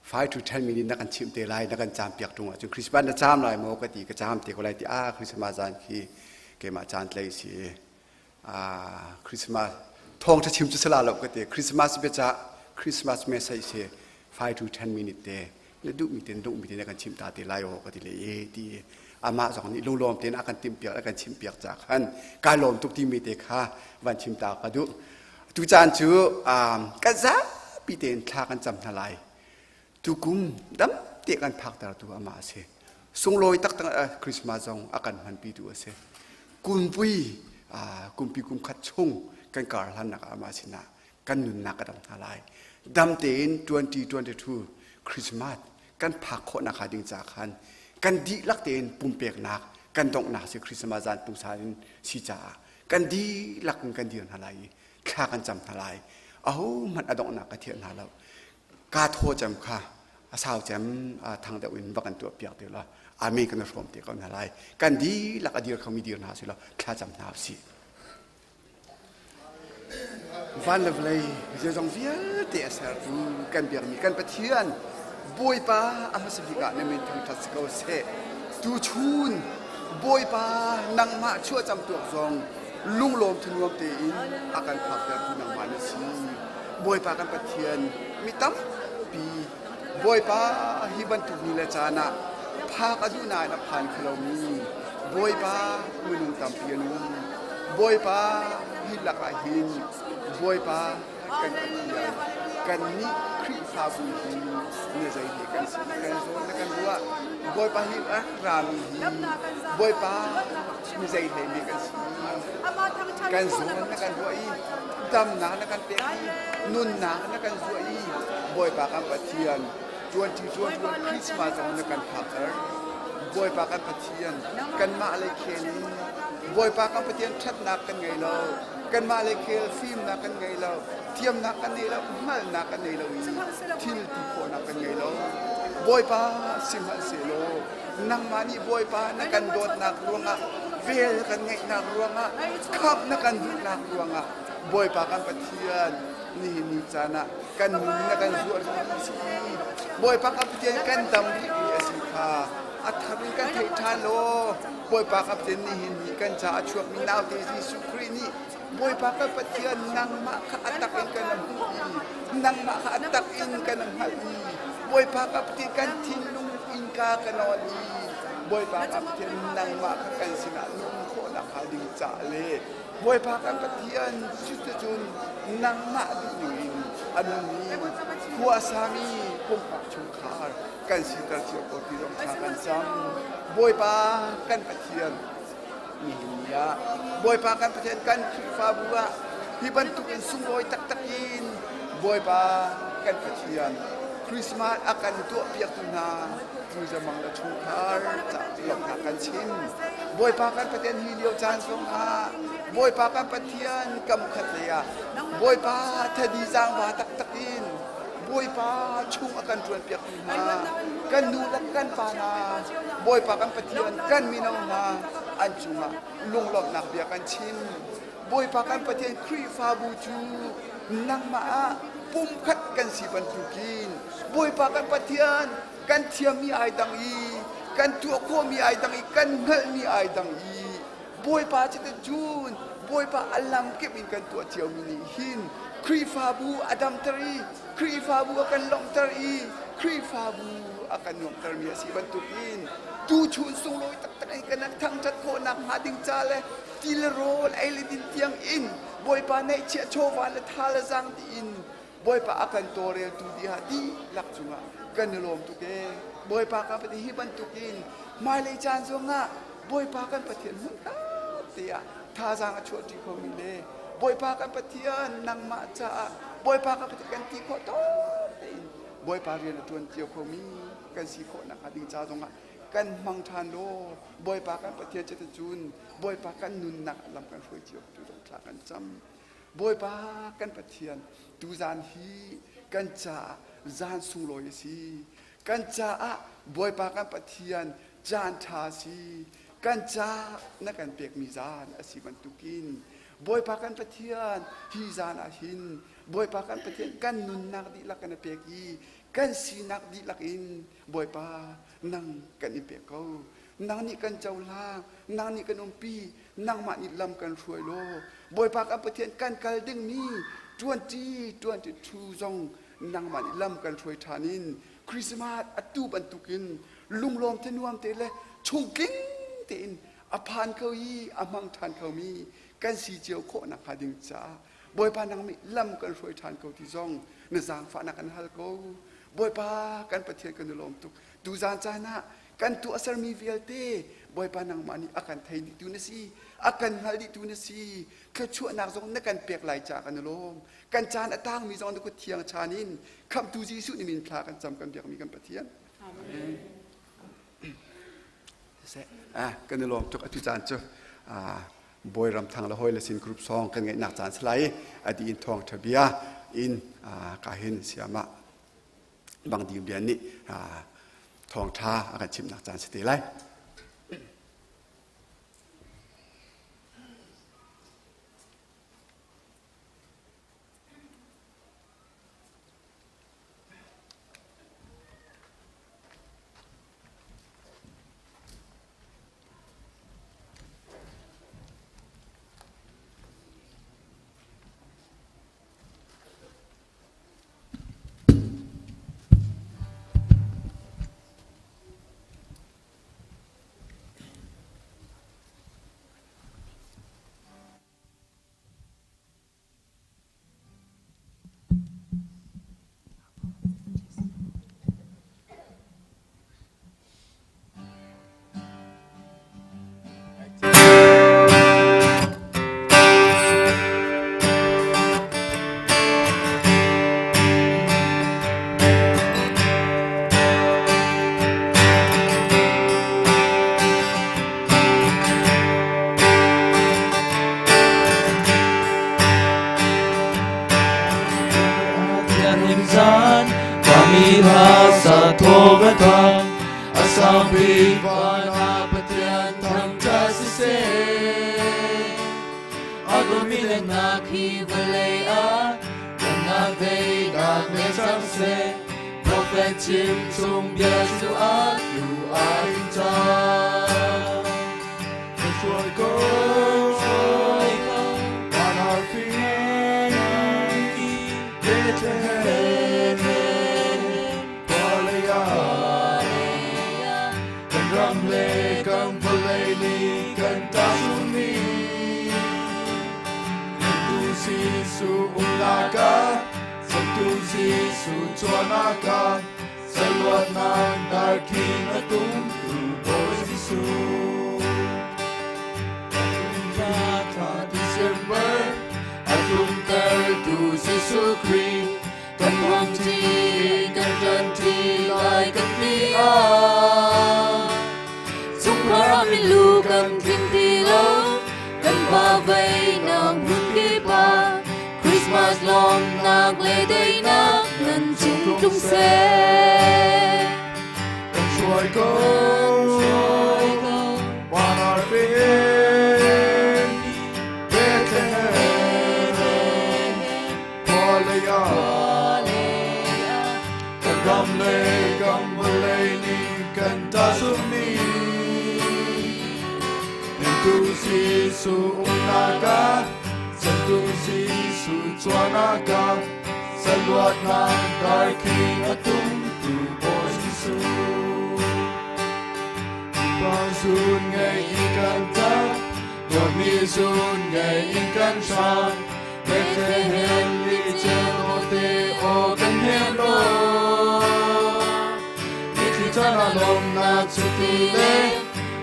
5 to 10 minute na kan chimh te lai na kan caam piak ṭung ahcun Christmas na caam lai maw ka ti ka caam te ko lai ti ah Christmas zan khi keimah caan tlei si. Christmas thawngṭha chim cu sala lo ka ti. Christmas biacah Christmas message si 5 to 10 minute te na duhmi te duhmi te na kan chim ta te lai aw ka ti le e ti amah zong nih lunglawm tein a kan timhpiak a kan chimpiak ca khan kai lawm tuk timi te kha van chim ta ka duh. Tu caan cu kan zapi tein thla kan cam hna lai. Tukum dam te kan phaktertu amah a si. Sunglawi taktak Christmas zong a kan hmanpitu a si. Kumpui kumpi kum khat chung kan kar hlannak ah amah sinah kan nunnak ka dam hna lai. Dam tein 2022 Christmas kan phak khawhnak hnga ding ca khan kan dihlak tein pumpeknak kan donghnak si Christmas zan pungsan in si caah kan dihlak in kan dir hna lai i thla kan cam hna lai. Ahohmanh a donghnak ka thiah hna lo. Kaa thaw cem kha a sau cem thang deuh in va kan tuah piak te la amen kan hrawm te ko hna lai. Kan dihlak a dir khomi dir hna si law thla cam hna usih. Van le vawlei zeizong vialte a sertu kan biakmi kan Pathian Bawipa a hmasa bik ah na min thangṭhat si ko seh. Tuchun Bawipa nangmah chuahcam tuak zong lunglawm thanuam tein a kan phaktertu nangmah na si. Bawipa kan Pathian mi tampi Bawipa hi bantuk ni le caan ah phak a duh nain a phan kho lomi Bawipa minung tampi an um. Bawipa hi lakah hin Bawipa kan Pathian kannih Khrihfabu hi na zei he kan si kan zawn na kan ruah. Bawipa hi rak rami hi Bawipa mi zei hlei mi kan si. Kan zawn na kan ruah i damnak na kan pek i nunnak na kan zuah i Bawipa kan Pathian 2021 Christmas zong na kan phakter. Bawipa kan Pathian kanmah lei khel in Bawipa kan Pathian ṭhatnak kan ngei lo. Kanmah lei khel fimnak kan ngei lo. Thiamnak kan ngei lo, hngalhnak kan ngei lo i thil ti khawhnak kan ngei lo. Bawipa sihmanhsehlaw nangmah nih Bawipa na kan dawtnak ruangah vel kan ngeihnak ruangah khamh na kan duhnak ruangah Bawipa kan Pathian nihin ni caan ah kan nun na kan zuah rih a si. Bawipa kan Pathian kan dam rih mi a si kha a thar in kan theih ṭhan law Bawipa kan Pathian nihin ni kan caah a chuakmi naute Jesuh Khrih nih Bawipa kan Pathian nangmah kha a tak in kan hmuh i nangmah kha a tak in kan hngalh i Bawipa kan Pathian kan thinlung innka kan on i Bawipa kan Pathian nangmah kha kan sinah nun khawhnak hnga ding caah le Bawipa kan Pathian cuticun nangmah duhning in a nungmi khua a sami pumpak chungkhar kan siter cio ko ti zong thla kan cam. Bawipa kan Pathian nihin ni ah Bawipa kan Pathian kan Khrihfabu ah hi bantuk in sunglawi taktak in Bawipa kan Pathian Christmas a kan tuahpiaktu hna Pu Zamang le chungkhar ca lawmhnak kan chim. Bawipa kan Pathian hi lio caan zongah Bawipa kan Pathian kam khat lei ah Bawipa thadi zaangba taktak in Bawipa chung a kan ṭuanpiaktu hna kan nu le kan pa hna Bawipa kan Pathian kan mino hna an cungah lunglawmhnak bia kan chim. Bawipa kan Pathian Khrihfabu cu nangmah ah pumkhat kan si bantukin Bawipa kan Pathian kan thiammi ai dang i kan tuah khawhmi ai dang i kan hngalhmi ai dang i Bawipa cuticun Bawipa a lamkip in kan tuah ciomi nih hin Khrihfabu a damter i Khrihfabu a kan lawmhter i Khrihfabu a kan nuamhtermi a si bantukin tuchun sunglawi taktak in kan thangṭhat khawhnak hnga ding ca le ti le rawl ei le din tiang in Bawipa neihchiah chawva le tha le zaang tiin Bawipa a kan tawlreltu diha dihlak cungah kan i lawm tuk ee. Bawipa kan Pathian hi bantukin hmailei caan zongah Bawipa kan Pathian hmunkhat te ah thazaang a chuahṭi khomi le Bawipa kan Pathian nangmah caah Bawipa kan Pathian kan ti khawh tawk tein Bawipa rian a ṭuan cio khomi kan si khawh nakhnga ding ca zongah kan hmang ṭhan law Bawipa kan Pathian cuticun Bawipa kan nunnak lam kan hruai cio tu zong thla kan cam. Bawipa kan Pathian, tuzaan hi kan caah zaan sunglawi a si. Kan caah Bawipa kan Pathian caan ṭha a si. Kan caah na kan pekmi zaan a si bantukin Bawipa kan Pathian hi zaan ah hin Bawipa kan Pathian kan nunnak dihlak kan i pek i kan sinak dihlak in Bawipa nang kan i pek ko. Nang nih kan cohlang, nang nih kan umpi, nangmah nih lam kan hruai law Bawipa kan Pathian kan kal dingmi 2022 zong nangmah nih lam kan hruai ṭhan in Christmas atu bantukin lunglawm te nuam te le chungtling tein a phan kho i a hmang ṭhan khomi kan si cio khawh nakhnga ding caah Bawipa nang nih lam kan hruai ṭhan ko ti zong na zaangfahnak kan hal ko. Bawipa kan Pathian kan i lawm tuk. Tuzaan caan ah kan tuahsermi vialte Bawipa nangmah nih a kan thei dihtu na si a kan hngal dihtu na si thluachuahnak zong na kan pek lai caah kan i lawm kan caan a tangmi zong na kut thiang chan in khamhtu Jesuh nih min thla kan cam kan biakmi kan Pathian Amen. Ah, kan i lawm tuk atu caan cu Bawi Ram Thang le hawi le sin group song kan ngeihnak caan salai adi in thawng tha bia in ka hin siama Bang Ding Lian nih thawngṭha a kan chimhnak caan si te lai. ram le kan vawlei nih kan tahchunhmi Hnemtu Jesuh umnak ah Cantu Jesuh chuahnak ah Saluatnak darkhing a tumtu Bawi Jesuh. Pa zun ngei in kan ṭap, dawtmi zun ngei in kan hram, Bethlehem ni ceu te aw kan hnem law. Mitthli caan ah lawmnak cuti le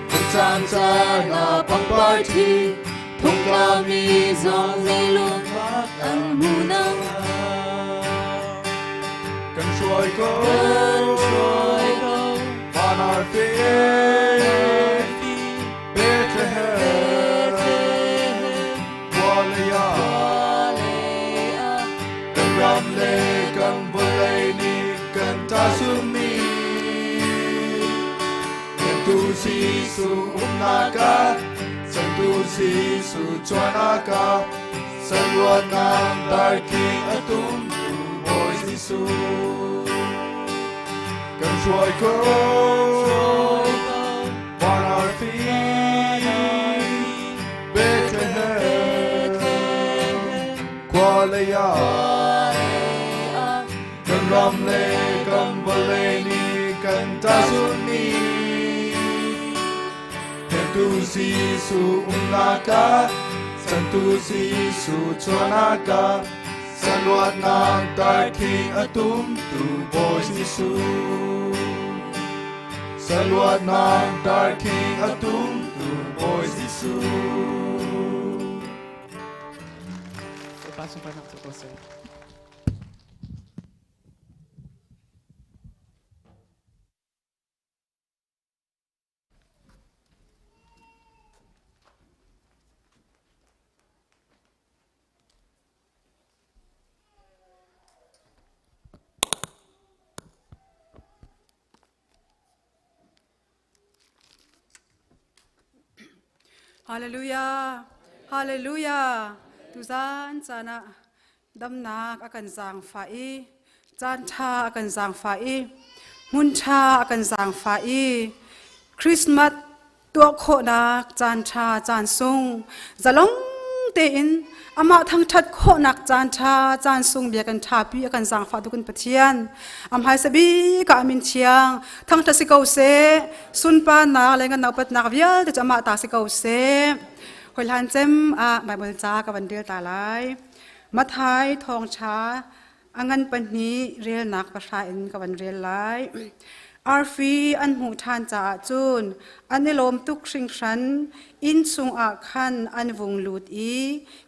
kum caan caan ah pangpar thi, Thongtlami zong nih lungfak an hmu nang. Kan hruai ko, Kan hruai ko. Van arfi Bethlehem, khua lei ah kan ram le kan vawlei nih kan tahchunhmi Hnemtu Jesuh umnak ah Cantu Jesuh chuahnak ah saluatnak darkhing a tumtu Bawi Jesuh kan hruai ko van arfi Bethlehem khua lei ah kan ram le kan vawlei nih kan tahchunhmi Hnemtu Jesuh umnak ah Cantu Jesuh chuahnak ah Saluatnak darkhing a tumtu Bawi Jesuh. Saluatnak darkhing a tumtu Bawi Jesuh. Bawipa sunparnak cu ko seh. Hallelujah. Hallelujah. Tuzan caan ah damnak a kan zaangfah i caan ṭha a kan zaangfah i hmun ṭha a kan zaangfah i Christmas tuah khawhnak caan ṭha caan sung zalong tein amah thangṭhat khawhnak caan ṭha caan sung bia kan ṭhapi a kan zaangfah tu kan Pathian am haisa bik ah amin thiang thangṭhat si ko seh sunparnak le ngan upatnak vialte cu amah ta si ko seh hoi hlan cem ah Bible ca ka van rel ta lai Mathai thawngṭha a ngan pahnih relnak pahra in ka van rel lai. Arfi an hmuh ṭhan caah cun an i lawm tuk hringhran. Inn chungah khan an vung lut i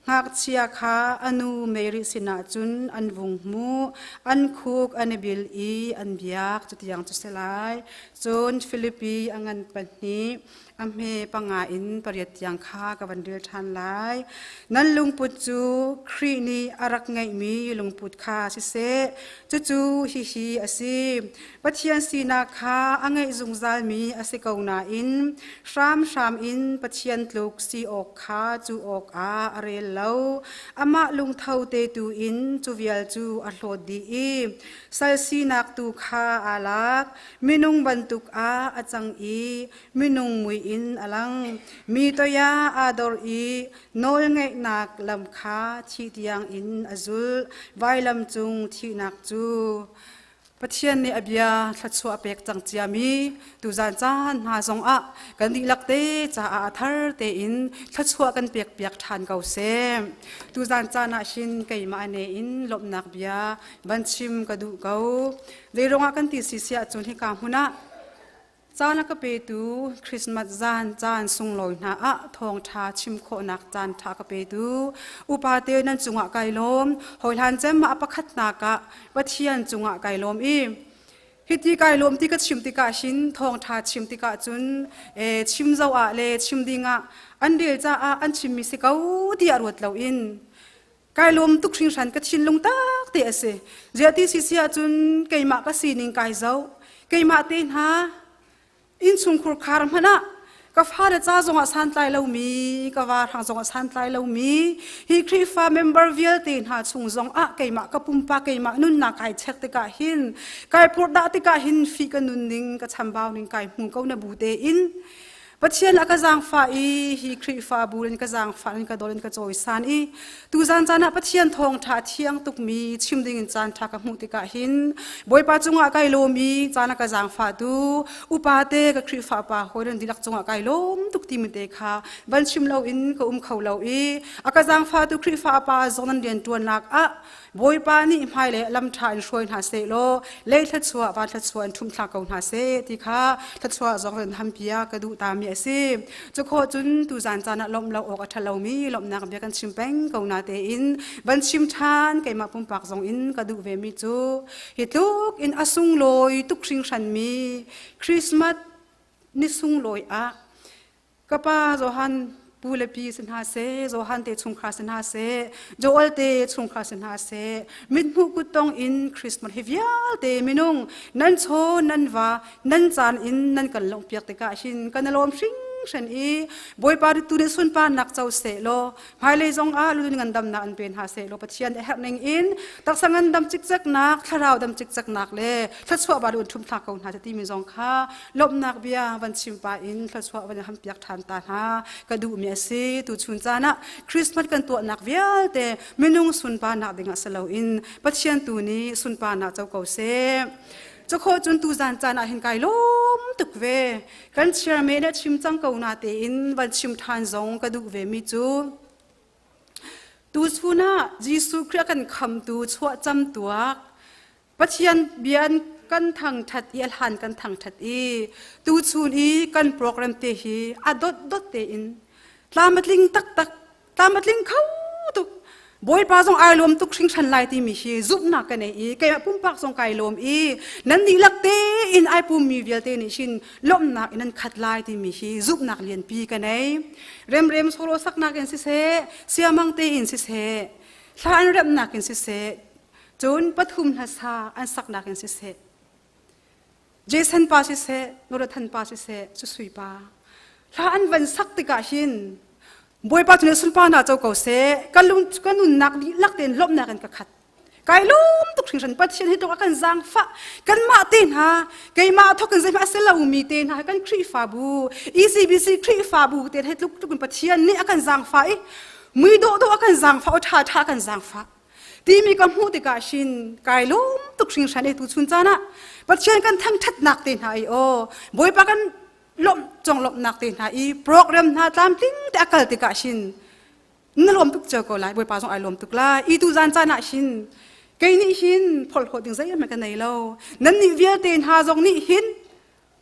ngakchia kha a nu Mary sinah cun an vung hmuh. An khuk an i bil i an biak. Cutiang cu si lai. Cun Filipi a ngan pahnih a hme panga in pariat tiang kha ka van rel ṭhan lai. Nan lungput cu Khrih nih a rak ngeihmi lungput kha siseh, cucu hihi a si. Pathian sinak kha a ngeih zungzalmi a si ko nain hramhram in Pathian tluk si awk kha cu awkah a rel lo. Amah lungtho te tu in cu vial cu a hlawt dih i sal sinak tu kha aa lak. Minung bantuk ah a cang i minung mui in a lang. Mi toiah aa dor i nawlngeihnak lam kha thih tiangin a zulh. Vailam cung thihnak cu Pathian nih a bia thluachuah pek cang ciami tuzan caan hna zongah kan dihlak te caah a thar tein thluachuah kan pek piak ṭhan ko seh. Tuzan caan ah hin keimah ne in lawmhnak bia van chim ka duh ko. Zeiruangah kan ti si siah cun hika hmun ah caan a ka petu Christmas zan caan sunglawi hna ah thawngṭha chim khawhnak caan ṭha ka petu upa te nan cungah kai lawm hawihlan cem ah pakhatnak ah Pathian cungah kai lawm i hiti kai lawm ti ka chim tikah hin thawngṭha chim tikah cun chim zo ah le chim ding ah an rel caah an chimmi si ko tiah ruat loin Kai lawm tuk hringhran ka thinlung tak te a si. Ziah ti si si ahcun keimah ka sining kai zoh. Keimah te hna innchungkhur khar hmanh ah Ka fale ca zongah santlai lomi, ka va hrang zongah santlai lomi, hi Khrihfa member vialte hna chung zongah keimah ka pumpak keimah nunnak kai check tikah hin, kai purhdah tikah hin fi ka nunning, ka chambau ning kai hmu ko na bu tein Pathian a ka zaangfah i hi Khrihfabu in ka zaangfah in ka dawt in ka cawisan i tuzan caan ah Pathian thawngṭha thiang tukmi chim ding in caan ṭha ka hmuh tikah hin Bawipa cungah kai lawm i caan a ka zaangfahtu upa te ka Khrihfa pa hawi nan dihlak cungah kai lawm tuk timi te kha van chim loin ka um kho lo i a ka zaangfahtu Khrihfa pa zong nan rianṭuannak ah Bawipa nih hmailei ah lam ṭha in hruai hna seh law lei thluachuah van thluachuah in ṭhumh thla ko hna seh ti kha thluachuah zong in hampiak ka duh tami a si. Cukhawh cun tuzan caan ah lawmh lo awk a ṭha lomi lawmhnak bia kan chim peng ko na tein van chim ṭhan keimah pumpak zong in ka duh vemi cu hi tluk in a sunglawi tuk hringhranmi Christmas ni sunglawi ah Ka pa Johan pu le pi si hna seh, Johan te chungkhar si hna seh, Joel te chungkhar si hna seh, mithmuh kuttong in Christmas hi vialte minung nan chaw nan va nan caan in nan kan lawmhpiak tikah hin kan i lawm hringhran i Bawipa tu nih sunparnak co seh law Hmailei zong ah lulun ngandamnak an pe hna seh law Pathian a herh ning in taksa ngandam cikceknak, thlarau dam cikceknak le thluachuah ba un ṭhum thlak ko hna timi zong kha lawmhnak bia van chim pah in thluachuah van ham piak ṭhan ta hna ka duhmi a si. Tuchun caan ah Christmas kan tuahnak vialte minung sunparnak ding ah si loin Pathian tu nih sunparnak co ko seh. Cakhawh cun tuzan caan ah hin kai lawm tuk ve. Kan chairman a chim cang ko na tein van chim ṭhan zong ka duh ve mi cu tuchun ah Jesuh Khrih a kan khamtu chuahcam tuak Pathian bia kan thangṭhat i a hlan kan thangṭhat i tuchun i kan program te hi a dot dot tein tlam a tling taktak tlam a tling kho tuk Bawipa zong ai lawm tuk hringhran lai timi hi zumhnak ka nei i keimah pumpak zong kai lawm i nan dihlak tein ai pummi vialte nih hin lawmhnak in an khat lai timi hi zumhnak lianpi ka nei. Remrem solo saknak in siseh, siamang tein siseh, thla an remhnak in siseh, cun pathum hlasa an saknak in siseh, Jason pa siseh, Jonathan pa siseh, Susui pa hla an van sak tikah hin Bawipa cu nih sunparnak co ko seh. Ka lung ka nunnak dihlak tein lawmhnak in ka khat. Kai lawm tuk hringhran Pathian hi tluk a kan zaangfah. Kanmah te hna, keimah thawk in zeihmah a si lomi te hna kan Khrihfabu, ECBC Khrihfabu te hi tluk tluk in Pathian nih a kan zaangfah i mui dawhdawh a kan zaangfah, aw ṭha ṭha a kan zaangfah. Timi ka hmuh tikah shin kai lawm tuk hringhran i tuchun caan ah Pathian kan thangṭhatnak te hna i aw Bawipa kan lawmh conglawmhnak te hna i program hna tlamtling te a kal tikah hin na lawm tuk cio ko lai bawipa zong ai lawm tuk lai i tu zan caan ah hin kei nih hin phorhlawt ding zeihmanh ka nei lo nan nih vialte hna zong nih hin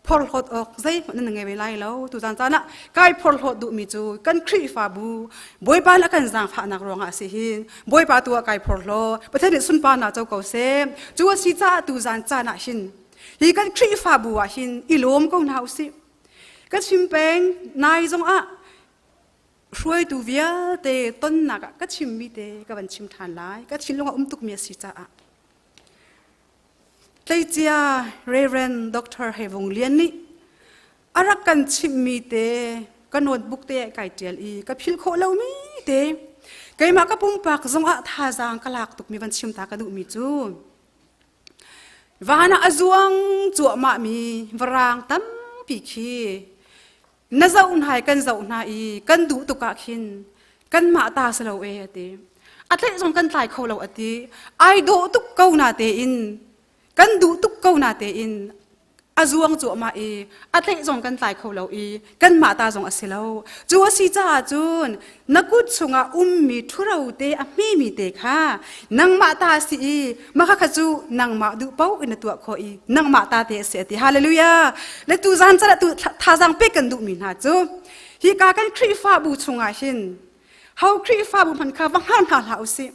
phorhlawt awk zeihmanh nan ngei ve lai lo tu zan caan ah kai phorhlawt duhmi cu kan Khrihfabu Bawipa nih a kan zaangfahnak ruangah a si hin Bawipa tu ah kai phorhlaw Pathian nih sunparnak co ko seh cu a si caah tu zan caan ah hin Hi kan Khrihfabu ah hin i lawm ko hna usih. Ka chim peng nai zong ah hruaitu vialte tonnak ah ka chimmi te ka van chim ṭhan lai. Ka thinlung ah um tukmi a si caah. Tleicia Reverend Dr. Hevung Lian nih a rak kan chimhmi te ka notebook te ah kai ṭial i ka philh khawh lomi te keimah ka pumpak zong ah thazaang ka lak tukmi van chim ta ka duhmi cu Van ah a zuang cuahmahmi varang tampi khi na zoh hna i kan zoh hna i kan duh tuk ah khin kanmah ta si lo e a ti. A tlaih zong kan tlai kho lo a ti. Ai dawh tuk ko na tein kan duh tuk ko na tein a zuang cuahmah i a tlaih zong kan tlai kho lo i kanmah ta zong a si lo. Cu a si caah cun na kut chungah ummi ṭhuro te a hmemi te kha nangmah ta a si i mah kha cu nangmah duh paoh in na tuah khawh i nangmah ta te a si a ti. Hallelujah! Le tu zan cal ah tu thazaang pek kan duhmi hna cu hika kan Khrihfabu chungah hin ho Khrihfabu hmanh kha va hngar hna hlah usih.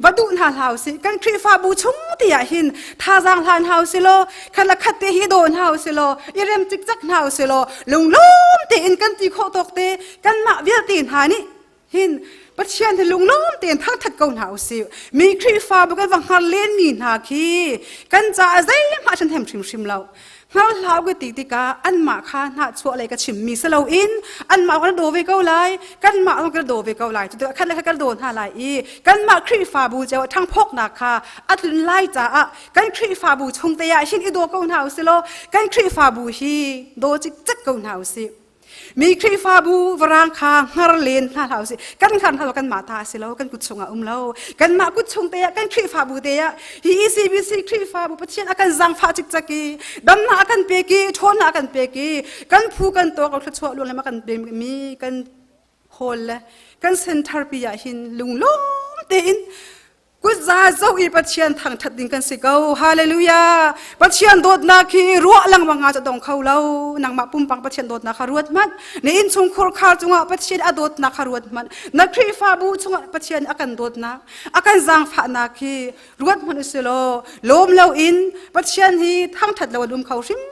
Va duh hna hlah usih. Kan Khrihfabu chung ti ah hin thazaang hlan hna usih law khat le khat te hi daw hna usih law i rem cikcek hna usih law lunglawm tein kan ti khawh tawk te kanmah vialte hna nih hin Pathian hi lunglawm tein thangthat ko hna usih. Mi Khrihfabu kan va hngar lenmi hna khi kan caah zeihmah a ṭhahnem hrimhrim lo. Hngar hlah u ka ti tikah anmah kha hnahchuah lei ka chimmi si loin anmah kan daw ve ko lai, kanmah zong kan daw ve ko lai. Cutikah khat le khat kan daw hna lai i kanmah Khrihfabu cio ṭhangphawknak kha a tlun lai caah kan Khrihfabu chung te ah hin i daw ko hna usih law kan Khrihfabu hi daw cikcek ko hna usih. Mi Khrihfabu varang kha hngar len hna hlah usih. Kan hngar hna lo kanmah ta a si lo, kan kut chungah um lo. Kanmah kut chung te ah kan Khrihfabu te ah hi ECBC Khrihfabu Pathian a kan zaangfah cikcek i damnak a kan pek i ṭhawnnak a kan pek i kan phu kan tawk thluachuah luang le ma kan mi kan hall le kan center pi ah hin lunglawm tein Kutza zo i Pathian thangṭhat ding kan si ko. Hallelujah. Pathian dawtnak hi ruah lengmang ah ca dong kho lo. Nangmah pumpang Pathian dawtnak kha ruat hmanh. Na innchungkhur khar cungah Pathian a dawtnak kha ruat hmanh. Na Khrihfabu chungah Pathian a kan dawtnak, a kan zaangfahnak hi ruat hmanh usih law lawm loin Pathian hi thangṭhat lo an um kho hrim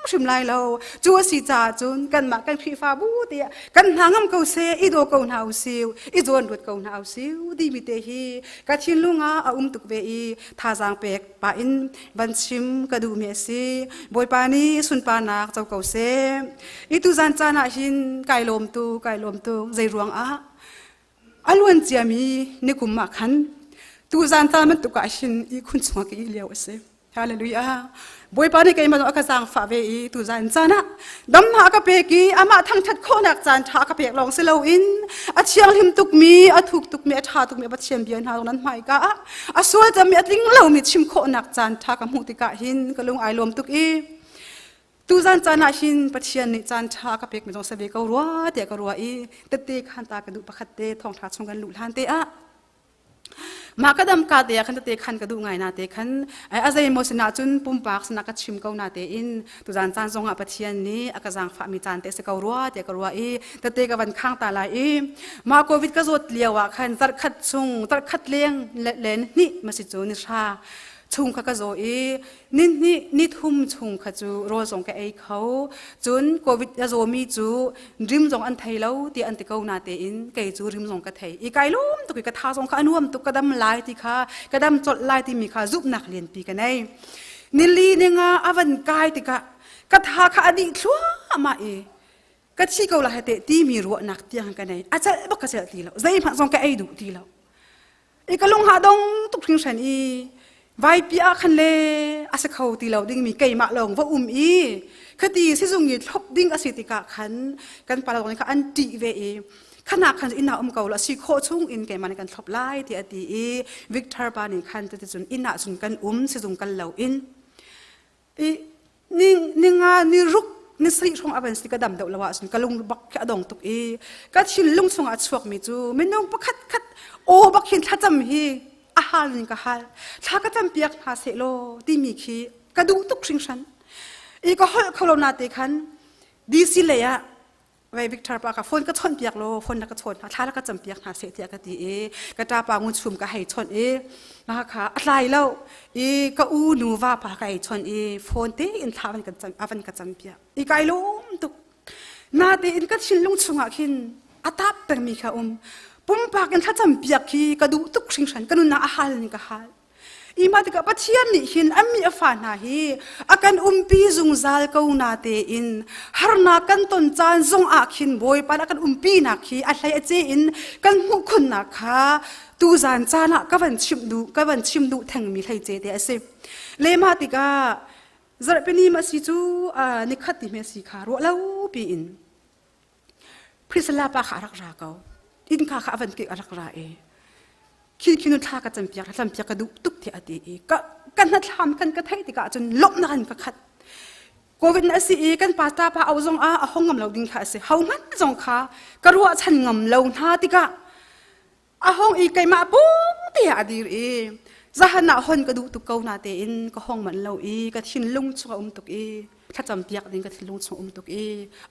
hrim lai lo. Cu a si caah cun kanmah kan Khrihfabu te ah kan hna ngam ko seh, i daw ko hna usih, i zawn ruat ko hna usih timi te hi ka thinlung ah a um tuk ve i thazaang pek pah in van chim ka duhmi a si. Bawipa nih sunparnak co ko seh. I tuzan caan ah hin kai lawm tu kai lawm tuk zei ruang ah a luan ciami nikum ah khan tuzan caan bantuk ah hin ihkhun chungah ka ih lio a si. Hallelujah. Bawipa nih keimah zong a ka zaangfah ve i tuzan caan ah damnak a ka pek i amah thangṭhat khawhnak caan ṭha a ka pek lawng si loin a thianghlim tukmi, a thuk tukmi, a ṭha tukmi a Pathian bia hna zong nan hmaika ah a sual cemmi a tling lomi chim khawhnak caan ṭha ka hmuh tikah hin ka lung ai lawm tuk i tuzan caan ah hin Pathian nih caan ṭha a ka pekmi zong si ve ko rua tiah ka ruah i tette khan ta ka duh pakhat te thawngṭha chung kan luh hlan te ah Mah ka dam ka te ah khan tete khan ka duh ngai na te khan a zei maw sinah cun pumpak sinah ka chim ko na te in tuzan caan zong ah Pathian nih a ka zaangfah mi caan te si ko rua tiah ka ruah i tete ka van khang ta lai i mah covid ka zawt lio ah khan zarhkhat chung zarhkhat leng len hnih ma si cu ni hra chung kha ka zaw i Ni hnih ni thum chung kha cu rawl zong ka ei kho. Cun COVID a zawmi cu rim zong an thei lo ti an ti ko na tein kei cu rim zong ka thei. I kai lawm tuk i ka tha zong kha a nuam tuk ka dam lai ti kha ka dam colh lai timi kha zumhnak lianpi ka nei. Nili ninga a van kai tikah ka tha kha a dih thluahmah i ka thi ko lai teh timi ruahnak tiang ka nei. A celh bak ka celh ti lo. Zeihmanh zong ka ei duh ti lo. I ka lung ha dong tuk hringhran i vaipi ah khan le a si kho ti lo dingmi keimah lawng va um i khati sizung i thlop ding a si tikah khan kan pa lawng kha an ṭih ve i khana khan inn ah um ko la si khawh chung in keimah nih kan thlop lai ti a ti i Victor pa nih khan cuticun inn ah cun kan um sizung kal lo in I ni ni nga ni ruk ni sarih hrawng a van si ka dam deuh lo ahcun ka lung bak khi a dong tuk i ka thinlung chungah a chuakmi cu minung pakhat khat aw bak hin thlacam hi a hal in ka hal thla ka cam piak hna seh law timi khi ka duh tuk hringhran i ka holh kho lo na te khan DC lei ah Wei Victor pa ka phone ka chawnh piak law phone na ka chawn hna thla na ka cam piak hna seh tiah ka ti i ka ṭapa ngun chum ka hei chawnh i mah kha a tlai lo i ka u nu va pa ka hei chawnh i phone te in thla van kan cam a van ka cam piak i kai lawm tuk natein ka thinlung chungah khin a tap pengmi kha um pumpak in thlacam piak khi ka duh tuk hringhran ka nunnak a hal in ka hal Ima tikah Pathian nih hin a mi a fa hna hi a kan umpi zungzal ko na tein harnak kan ton caan zong ah khin Bawipa a kan umpi nak hi a hlei a ce in kan hmuh khunnak kha tuzan caan ah ka van chim duh ka van chim duh thengmi hlei ce te a si. Lema tikah zarhpini ma si cu nikhat ti me si kha ruah lo pi in Priscilla pa kha a rak ra ko. Innka kha a van kik a rak ra i khi khi nu thla ka campiak campiak ka duh tuk tiah a ti i ka ka hnathlam kan ka theih tikah cun lawmhnak in ka khat. Covid na si i kan pastor pa au zong ah a hong ngam lo ding kha a si. Ho hmanh zong kha ka ruahchan ngam lo hna tikah a hong i keimah pum tiah a dir i zahan ah hon ka duh tuk ko na tein ka hong manh lo i ka thinlung chung a um tuk i thlacam piak ding ka thinlung chung um tuk i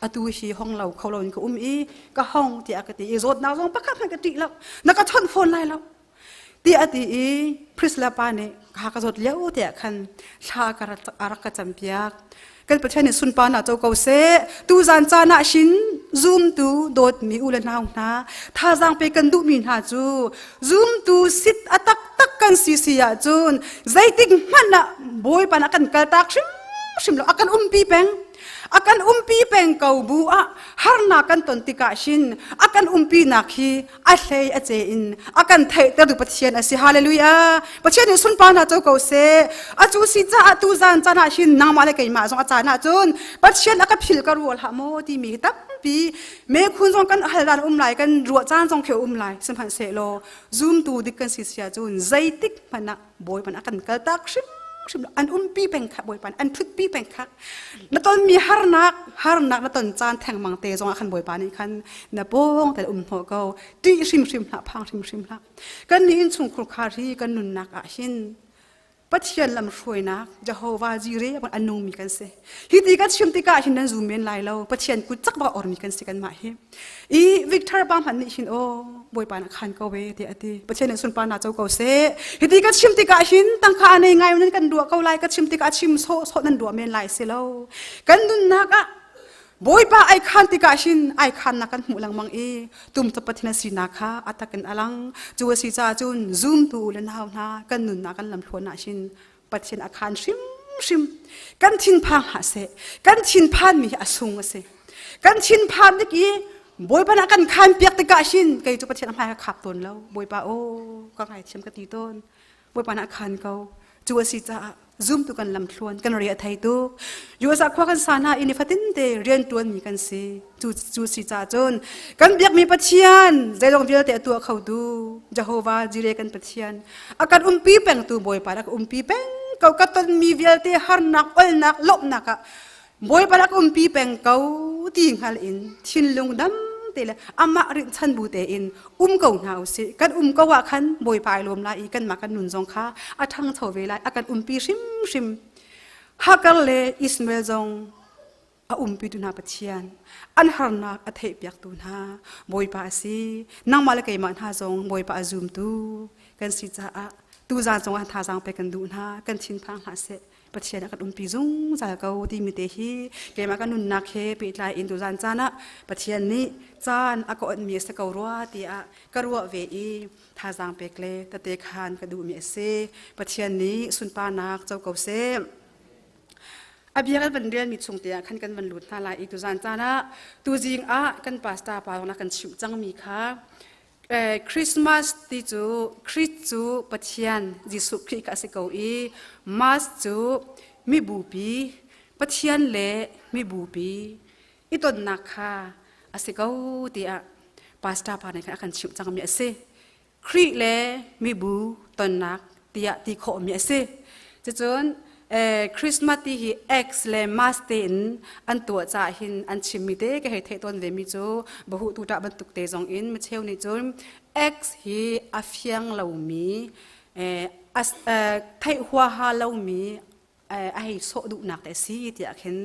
atu hi hong lo kho lo in ka um i ka hong tiah ka ti i zawtnak zong pakhat hmanh ka ṭih lo na ka chawnh fawn lai lo tiah a ti i Priscilla pa nih ka ka zawt lio tiah khan thla ka a rak ka cam piak. Kan Pathian nih sunparnak co ko seh. Tuzan caan ah shin zumtu dawtmi u le nau hna thazaang pe kan duhmi hna cu zumtu sit a taktak kan si si ahcun zeitik hmanh ah Bawipa nih a kan kaltak hrimhrim lo a kan umpi peng. A kan umpi peng ko bu ah harnak kan ton tikah shin a kan umpinak hi a hlei a ce in a kan theihter tu Pathian a si. Hallelujah. Pathian nih sunparnak co ko seh. A cu si caah tu zan caan ah hin nangmah le keimah zong a caan ah cun Pathian a ka phil ka rual hlah maw timi hi tampi mekhun zong kan hal dan um lai kan ruah caan zong khi um lai sihmanhsehlaw zumtu dik kan si sia cun zeitik hmanh ah Bawipa a kan kaltak hrimhrim an umpi peng kha Bawipa an ṭhutpi peng kha na tonmi harnak harnak na ton caan thengmang te zongah khan Bawipa nih khan na pawng te um hnawh ko ṭih hrimhrim hlah phang hrimhrim hlah kan nih innchungkhur khar hi kan nunnak ah hin Pathian lamhruainak Jehovah Jireh an nungmi kan si. Hi ti kan chim tikah hin nan zum men lai lo. Pathian kut cak bak ormi kan si kanmah hi. I Victor pa hmanh nih hin aw Bawipa na khan ko ve tiah a ti. Pathian nih sunpar na co ko seh. Hiti ka chim tikah hin tangka a nei ngai nan kan ruah ko lai ka chim tikah chim sawh sawh nan ruah men lai si lo. Kan nunnak ah Bawipa ai khan tikah hin ai khan nak kan hmuh lengmang i tum tu Pathian a sinak kha a takin a lang. Cu a si caah cun zumtu le nau hna kan nunnak kan lamthluan ah hin Pathian a khan hrimhrim. Kan thinphang hlah seh. Kan thinphan mi hi a sung a si. Kan thinphan dik i Bawipa nih a kan khan piak tikah hin kei cu Pathian a hmai ka khap tawn lo. Bawipa aw ka ngaithiam ka ti tawn. Bawipa nih a khan ko. Cu a si caah zumtu kan lamthluan kan ri a thei tuk. USA khua kan sa hna i nifatin te rian ṭuanmi kan si. Cu cu si caah cun kan biakmi Pathian zeizong vialte a tuah khotu Jehovah Jireh kan Pathian a kan umpi pengtu Bawipa a kan umpi peng ko ka tonmi vialte harnak olnak lawmhnak ah Bawipa rak umpi peng ko ti hngal in thinlung dam te le amah rinhchan bu tein um ko hna usih. Kan um ko ah khan Bawipa ai lawm lai i kanmah kan nun zong kha a ṭhangcho ve lai. A kan umpi hrimhrim. Hagar le Ishmael zong a umpitu hna Pathian, an harnak a theihpiaktu hna Bawipa a si. Nangmah le keimah hna zong Bawipa a zumtu kan si caah tuzaan zongah thazaang pek kan duh hna. Kan thinphang hlah seh. Pathian a kan umpi zungzal ko timi te hi keimah ka nunnak he pehtlai in tuzan caan ah Pathian nih caan a ka onhmi a si ko rua tiah ka ruah ve i thazaang pek le tete khan ka duhmi a si. Pathian nih sunparnak co ko seh. A bia kan van relmi chung te ah khan kan van lut hna lai i tuzan caan ah tuzing ah kan pastor pa zong kan chimh cangmi kha Christmas ti cu Christ cu Pathian Jesuh Khrih kha a si ko i Mass cu mibupi Pathian le mibupi i tonnak kha a si ko tiah pastor pa nih khan a kan chimh cangmi a si. Khrih le mibu tonnak tiah ti khawhmi a si. Cucun Christmas ti hi X le Mass tein an tuah caah hin an chimmi te ka hei theih tawn ve mi cu bahu tu ṭah bantuk te zong in micheu nih cun X hi a fiang lomi theih huaha lomi a hei sawh duhnak te a si tiah khin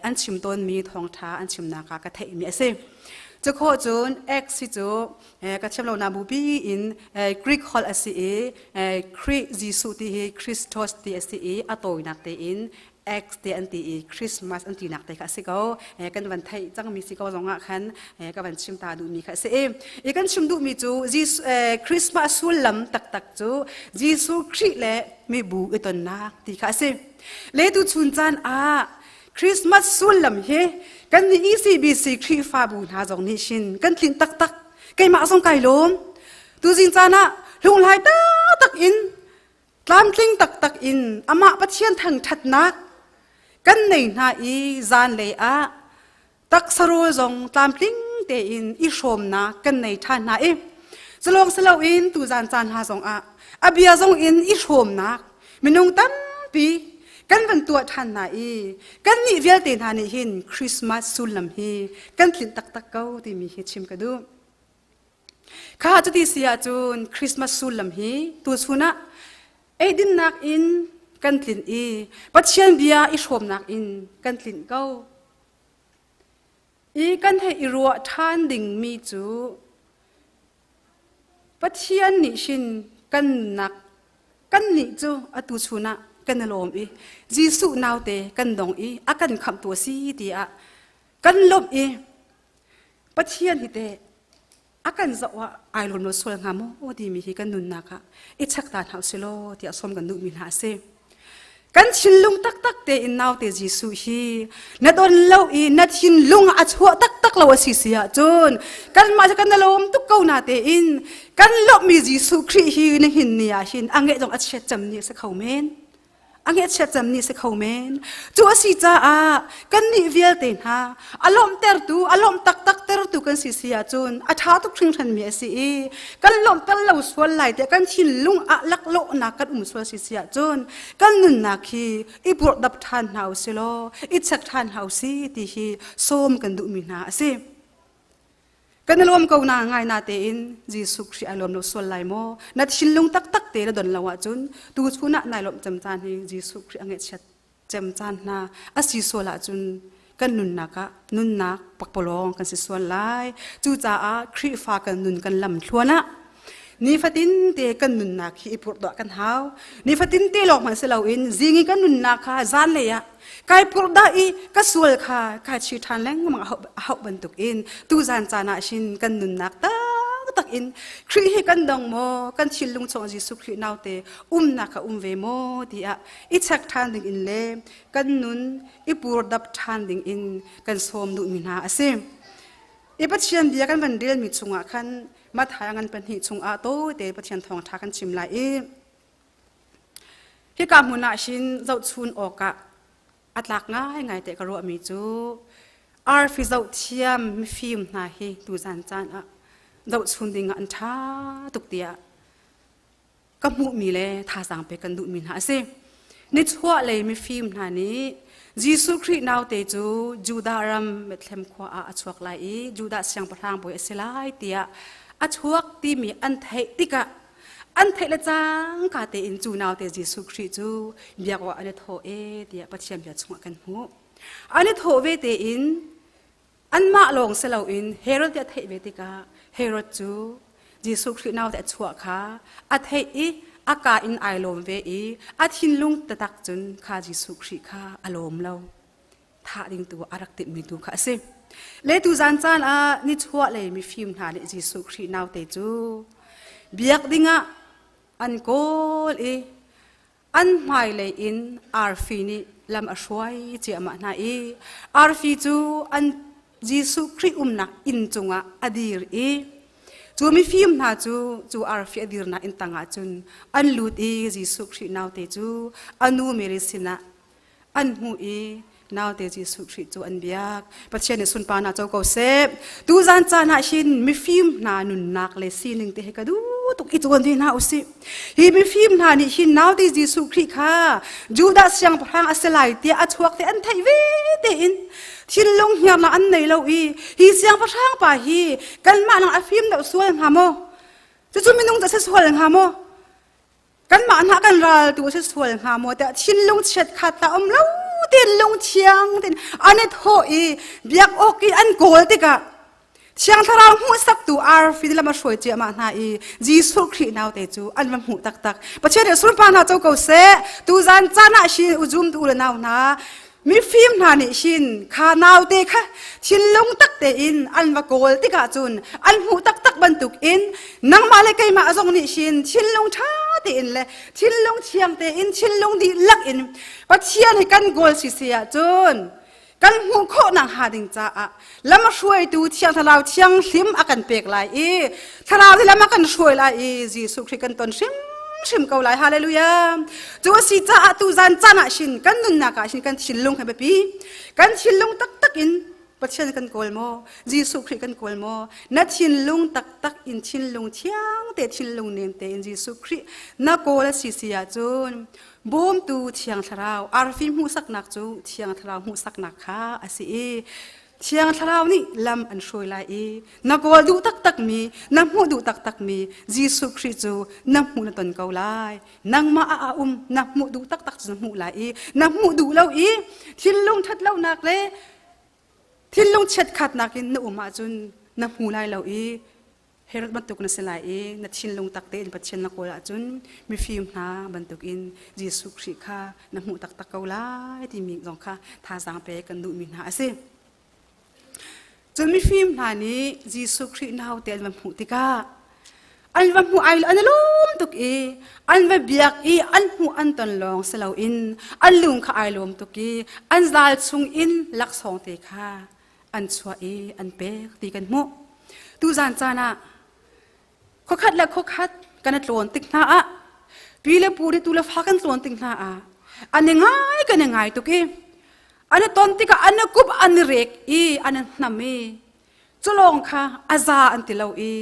an chim tawnmi thawngṭha an chimnak ah ka theihmi a si. Cukhawh cun X hi cu ka thiam lo na bupi in Greek holh a si i Khrih Jesuh ti hi Christos ti a si i a tawinak tein X te an ti i Christmas an tinak te kha a si ko. Kan van theih cangmi si ko zongah khan ka van chim ta duhmi kha a si i i kan chim duhmi cu Christmas sullam taktak cu Jesuh Khrih le mibu i tonnak ti kha a si. Le tu chun caan ah Christmas sullam hi kan nih ECBC Khrihfabu hna zong nih shin kan tlinh taktak. Keimah zong kai lawm. Tuzing caan ah hlunghlai taktak in tlamtling taktak in amah Pathian thangṭhatnak kan nei hna i zanlei ah taksarawl zong tlamtling tein i hrawmnak kan nei ṭhan hna i culawng si loin tuzan caan hna zongah a bia zong in i hrawmnak minung tampi kan van tuah ṭhan hna i kannih vialte hna nih hin Christmas sullam hi kan tlinh taktak ko timi hi chim ka duh. Kha cuti si ahcun Christmas sullam hi tuchun ah eidinnak in kan tlinh i Pathian bia i hrawmnak in kan tlinh ko. I kan hei i ruah ṭhan dingmi cu Pathian nih hin kan nunnak kannih cu atu chun ah kan i lawm i Jesuh naute kan dong i a kan khamhtu a si tiah kan lawmh i Pathian hi teh a kan zoh ah ai lawm lo sual hnga maw timi hi kan nunnak ah i chek ta hna usih law tiah sawm kan duhmi hna a si. Kan thinlung taktak tein naute Jesuh hi na don lo i na thinlung a chuah taktak lo a si si ahcun kanmah cu kan lawm tuk ko na tein kan lawmhmi Jesuh Khrih hi na hin ni ah hin a ngeih zong a chiat cem ni a si kho men. A ngeihchiat cem ni si kho men. Cu a si caah kannih vialte hna a lawmhtertu, a lawmh taktak tertu kan si si ahcun a ṭha tuk hringhranmi a si i kan lawmhter lo sual lai tiah kan thinlung ah laklawhnak kan um sual si si ahcun kan nunnak hi i purhdap ṭhan hna u si law i check ṭhan hna u si ti hi sawm kan duhmi hna a si. Kan i lawm ko na ngai na tein Jesuh Khrih ai lawm lo sual lai maw? Na thinlung taktak te na don lo ahcun tu chun ah nai lawmh cem caan hi Jesuh Khrih a ngaihchiat cem caan hna a si sual ahcun kan nunnak ah nunnak pakpalawng kan si sual lai. Cucaah Khrihfa kan nun kan lam thluan ah nifatin te kan nunnak hi i purhduah kan hau. Nifatin te lawng hmanh si loin zing i kan nunnak kha zanlei ah Kai purhdah i ka sual kha kai chi ṭhan lengmang a hauh bantukin tuzan caan ah hin kan nunnak taktak in Khrih hi kan dong maw kan thinlung chung Jesuh Khrih naute umnak kha um ve maw tiah i check ṭhan ding in le kan nun i purdap ṭhan ding in kan sawm duhmi hna a si. I Pathian bia kan van relmi chungah khan Matthai ngan pahnih chungah tawite Pathian thawngṭha kan chim lai i Hika hmun ah hin zohchun awkah a tlak ngaingai te ka ruahmi cu arfi zohthiam mifim hna hi tuzan caan ah zohchun ding ah an ṭha tuk tiah ka hmuhmi le thazaang pek kan duhmi hna a si. Nichuahlei mifim hna nih Jesuh Khrih naute cu Judah ram Bethlehem khua ah a chuak lai i Judah siangpahrang bawi a si lai tiah a chuak timi an theih tikah An theih le cangka tein cu naute Jesuh Khrih cu biak awk an i thawh e tiah Pathian bia chungah kan hmuh. An i thawh ve tein anmah lawng si loin Herod nih a theih ve tikah Herod cu Jesuh Khrih naute a chuah kha a theih i a ka in ai lawm ve i a thinlung taktak cun kha Jesuh Khrih kha a lawm lo. Thah ding tu a rak timhmi tu kha a si. Le tuzan caan ah nichuah lei mifim hna nih Jesuh Khrih naute cu biak dingah an kawl i an hmailei in arfi nih lam a hruai ciahmah hna i arfi cu an Jesuh Khrih umnak inn cungah a dir i cu mifim hna cu cu arfi a dirnak inn tangah cun an lut i Jesuh Khrih naute cu a nu Mary sinah an hmuh i naute Jesuh Khrih cu an biak. Pathian nih sunparnak co ko seh. Tuzan caan ah hin mifim hna nunnak le sining te hi ka duh tuk i cawn ve hna usih. Hi mifim hna nih hin naute Jesuh Khrih kha Judah siangpahrang a si lai tiah a chuak te an theih ve tein thinlung hniarnak an nei lo i hi siangpahrang pa hi kanmah nang a fim deuh sual hnga maw? Cucu minung cu a si sual hnga maw? Kanmah hna kan ral tu a si sual hnga maw tiah thinlung chiat khat ta um lo tein lungthiang tein an i thawh i biak awk i an kawl tikah Thiang Thlarau hmuhsaktu arfi lam a hruai ciahmah hna i Jesuh Khrih naute cu an va hmuh taktak. Pathian nih sunparnak co ko seh. Tuzan caan ah hin uzum tu le nau hna mifim hna nih hin kha naute kha thinlung tak tein an va kawl tikah cun an hmuh taktak bantuk in nangmah le keimah zong nih hin thinlung ṭha tein le thinlung thiang tein thinlung dihlak in Pathian hi kan kawl si si ahcun kan hmuh khawhnak hnga ding caah lam a hruaitu Thiang Thlarau Thianghlim a kan pek lai i Thlarau hi lam a kan hruai lai i Jesuh Khrih kan ton hrimhrim ko lai. Hallelujah. Cu a si caah tuzan caan ah hin kan nunnak ah hin kan thinlung hi biapi. Kan thinlung taktak in Pathian kan kawl maw? Jesuh Khrih kan kawl maw? Na thinlung taktak in thinlung thiang te thinlung nem tein Jesuh Khrih na kawl a si si ahcun bawmtu Thiang Thlarau arfi hmuhsaknak cu Thiang Thlarau hmuhsaknak kha a si i Thiang Thlarau nih lam an hruai lai i na kawl duh taktakmi, na hmuh duh taktakmi Jesuh Khrih cu na hmuh na ton ko lai. Nangmah ah a um, na hmuh duh taktak cu na hmuh lai i na hmuh duh lo i thinlung ṭhat lonak le thinlung chiatkhatnak in na um ahcun na hmu lai lo i. Herod bantuk na si lai i na thinlung tak tein Pathian na kawl ahcun mifim hna bantukin Jesuh Khrih kha na hmuh taktak ko lai timi zong kha thazaang pek kan duhmi hna a si. Cun mifim hna nih Jesuh Khrih naute an va hmuh tikah an va hmuh ai an lawm tuk i an va biak i an hmuh an ton lawng si loin an lung kha ai lawm tuk i an zal chung in laksawng te kha an chuah i an pek ti kan hmuh. Tuzan caan ah khuakhat le khuakhat kan i tlawn tik hna ah pi le pu nih tu le fa kan tlawn tik hna ah an i ngai kan i ngai tuk i an i ton tikah an i kup an i rek i an i hnam i culawng kha a za an ti lo i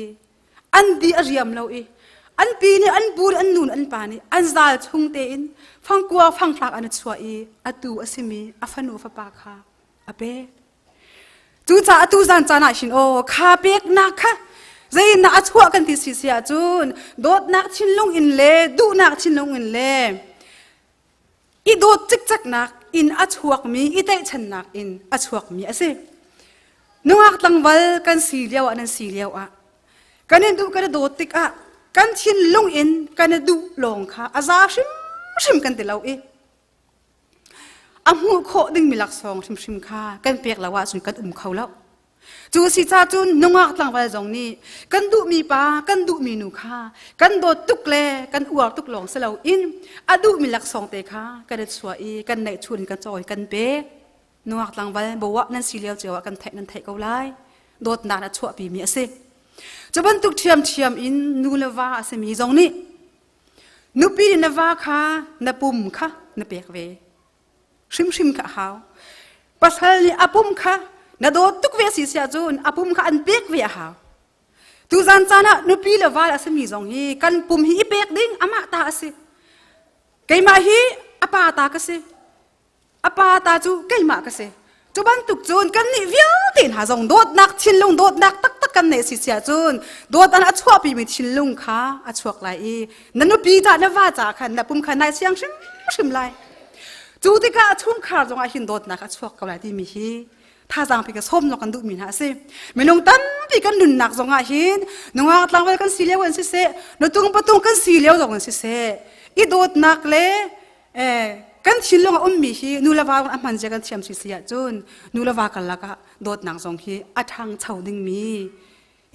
an di a riam lo i an pi nih an bu an nun an pa nih an zal chung tein fangkua fanghlak an i chuah i atu a simi a fanu fapa kha a pek. Cucaah atu zan caan ah hin aw kha peknak kha zeinak a chuah kan ti si si ahcun dawtnak thinlung in le duhnak thinlung in le i dawt cikceknak in a chuakmi i tlaihchannak in a chuakmi a si. Nungak tlangval kan si lio ah nan si lio ah kan in duh kan i dawt tikah kan thinlung in kan i duh lawng kha a za hrimhrim kan ti lo i A hmuh khawh dingmi laksawng hrimhrim kha kan pek lo ahcun kan um kho lo. Cu si ca cun nungak tlangval zong nih kan duhmi pa, kan duhmi nu kha kan dawt tuk le kan uar tuk lawng si loin a duhmi laksawng te kha kan i chuah i kan neihchun kan cawi kan pek. Nungak tlangval boah nan si lio cio ah kan theih nan theih ko lai. Dawtnak na chuahpimi a si. Cu bantuk ṭhiamṭhiam in nu le va a simi zong nih Nupi nih na va kha na pum kha na pek ve. Hrimhrim kha a hau. Pasal nih a pum kha na dawt tuk ve si siah cun a pum kha an pek ve a hau. Tuzan caan ah nupi le val a simi zong hi kan pum hi i pek ding amah ta a si. Keimah hi a pa ta ka si. A pa ta cu keimah ka si. Cu bantuk cun kannih vialte hna zong dawtnak thinlung dawtnak taktak kan neih si sia cun dawt an a chuahpimi thinlung kha a chuak lai i na nupi ca na va ca khan na pum kha nai siang hrimhrim lai. Cu tikah chungkhar zongah hin dawtnak a chuak ko lai timi hi thazaang pi ka sawm kan duhmi hna a si. Minung tampi kan nunnak zongah hin nungak tlangval kan si lio an siseh, nutung patung kan si lio zong an siseh, i dawtnak le kan thinlung a ummi hi nu le va a hman zia kan thiam si si ahcun nu le va karlak ah dawtnak zong hi a ṭhangcho dingmi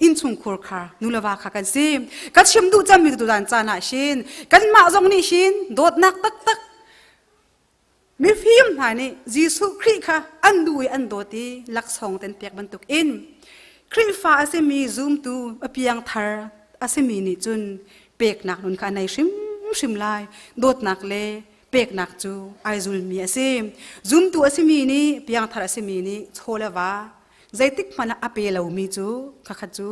innchungkhur kha nu le va kha kan si. Ka chim duh cemmi tu caan caan ah hin kanmah zong nih hin dawtnak taktak mifim hna nih Jesuh Khrih kha an duh i an dawt i laksawng ten pek bantuk in Khrihfa a simi zumtu a piangthar a simi nih cun peknak nun kha a nei hrimhrim lai. Dawtnak le peknak cu ai zulmi a si. Zumtu a simi nih piangthar a simi nih chaw le va zeitik hmanh ah a pe lomi cu khakhat cu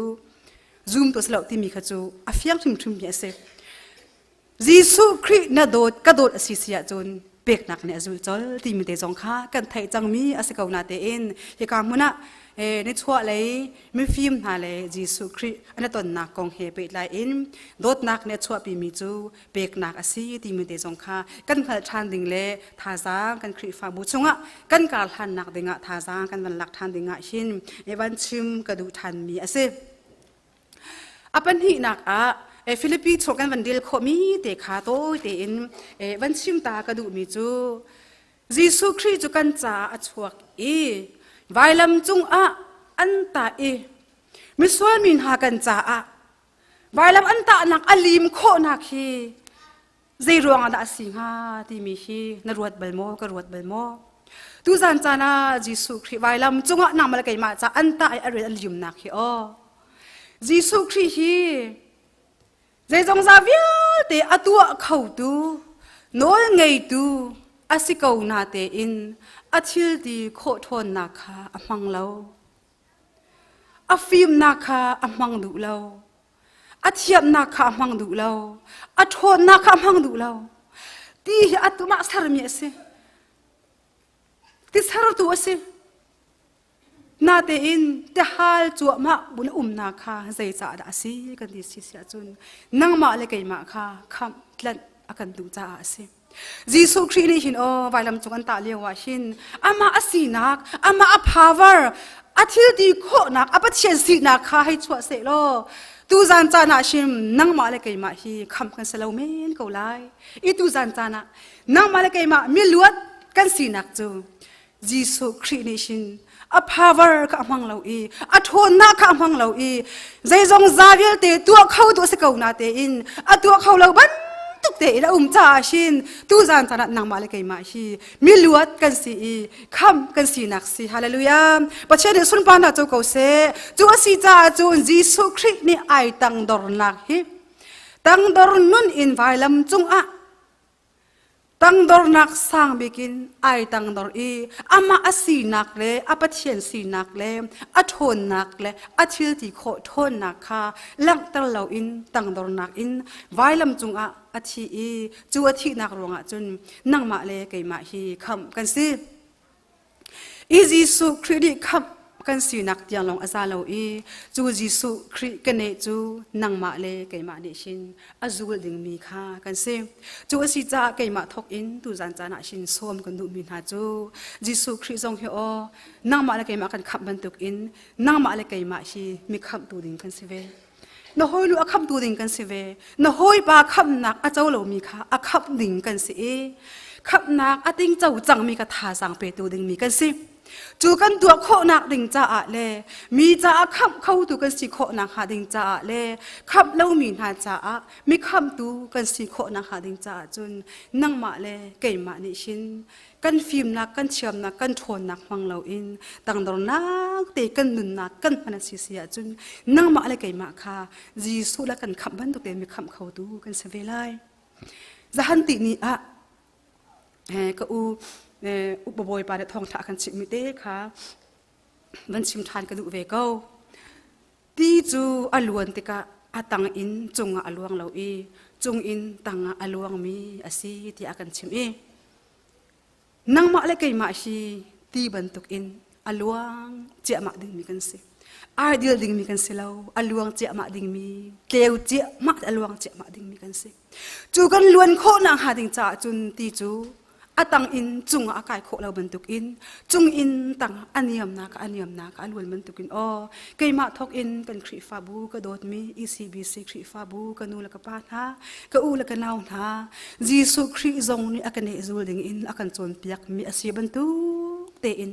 zumtu a si lo timi kha cu a fiang hrimhrimmi a si. Jesuh Khrih na dawt ka dawt a si si ahcun peknak nih a zulh colh timi te zong kha kan theih cangmi a si ko na tein hika hmun ah nichuah lei mifim hna le Jesuh Khrih an i tonnak kong he pehtlai in dawtnak nih a chuahpimi cu peknak a si timi te zong kha kan hngalh ṭhan ding le thazaang kan Khrihfabu chungah kan kar hlannak dingah thazaang kan van lak ṭhan dingah hin van chim ka duh ṭhanmi a si. A pahnihnak ah Filipi chung kan van rel khawhmi te kha tawi tein van chim ta ka duhmi cu Jesuh Khrih cu kan caah a chuak i vailam cungah an tah i misual mi hna kan caah vailam an tahnak a lim khawhnak hi zei ruangah dah a si hnga timi hi na ruat bal maw ka ruat bal maw tuzan caan ah Jesuh Khrih vailam cungah nangmah le keimah ca an tah i a rian an limnak hi aw Jesuh Khrih hi zeizongza vialte a tuah khotu nawl ngeitu a si ko na tein a thil ti khawh ṭhawnnak kha a hmang lo a fimnak kha a hmang duh lo A thiamnak kha a hmang duh lo. A ṭhawnnak kha a hmang duh lo. Ti hi atumah sermi a si. Ti sertu a si. Natein tihal cuahmah bun umnak kha zeicah dah a si kan ti si si ahcun nangmah le keimah kha khamh tlanh a kan duh caah a si. Jesuh Khrih nih hin aw vailam cung an tah lio ah hin amah a sinak, amah a power, a thil ti khawhnak, a Pathian sinak kha hei chuah seh law. Tuzan caan ah hrim nangmah le keimah hi khamh kan si lo men ko lai. I tuzan caan ah nangmah le keimah miluat kan sinak cu Jesuh Khrih nih hin a power kha a hmang lo i a ṭhawnnak kha a hmang lo i zeizong za vialte tuah kho tu a si ko na tein a tuah kho lo bantuk tein a um caah hin tuzan caan ah nangmah le keimah hi miluat kan si i khamh kan sinak si. Hallelujah. Pathian nih sunparnak co ko seh. Cu a si caah cun Jesuh Khrih nih ai tangdornak hi tangdor nun in vailam cungah tangdornak sang bik in ai tangdor i amah a sinak le a Pathian sinak le a ṭhawnnak le a thil ti khawh ṭhawnnak kha langhter loin tangdornak in vailam cungah a thi i cu a thihnak ruangah cun nangmah le keimah hi khamh kan si. I Jesuh Khrih nih khamh kan sinak tiang lawng a za lo i cu Jesuh Khrih keneh cu nangmah le keimah nih hin a zul dingmi kha kan si. Cu a si caah keimah thawk in tuzan caan ah hin sawm kan duhmi hna cu Jesuh Khrih zong hi aw nangmah le keimah kan khamh bantukin nangmah le keimah hi mi khamhtu ding kan si ve. Na hawinu a khamhtu ding kan si ve. Na hawipa khamhnak a co lomi kha a khamh ding kan si i khamhnak a tingco cangmi kha thazaang petu dingmi kan si. Cu kan tuah khawhnak ding caah le mi caah khamh khotu kan si khawhnak hnga ding caah le khamh lomi hna caah mi khamhtu kan si khawhnak hnga ding caah cun nangmah le keimah nih hin kan fimnak kan thiamnak kan ṭhawnnak hmang loin tangdornak te kan nunnak kan hman a si si ahcun nangmah le keimah kha Jesuh le kan khamh bantuk tein mi khamh khotu kan si ve lai. Zahan ti ni ah ka u upa bawipa nih thawngṭha kan chimhmi te kha van chim ṭhan ka duh ve ko. Ti cu a luan tikah a tang in cungah a luang lo i cung in tangah a luangmi a si tiah a kan chimh i nangmah le keimah hi ti bantukin a luang ciahmah dingmi kan si. Ideal dingmi kan si lo, a luang ciahmah dingmi, tleu ciahmah a luang ciahmah dingmi kan si. Cu kan luan khawhnak hnga ding caah cun ti cu a tang in cungah a kai khawh lo bantukin cung in tang a niamnak a niamnak a luan bantukin aw keimah thawk in kan Khrihfabu ka dawtmi ECBC Khrihfabu ka nu le ka pa hna ka u le ka nau hna Jesuh Khrih zong nih a ka nehzul ding in a kan cawnpiak mi a si bantuk tein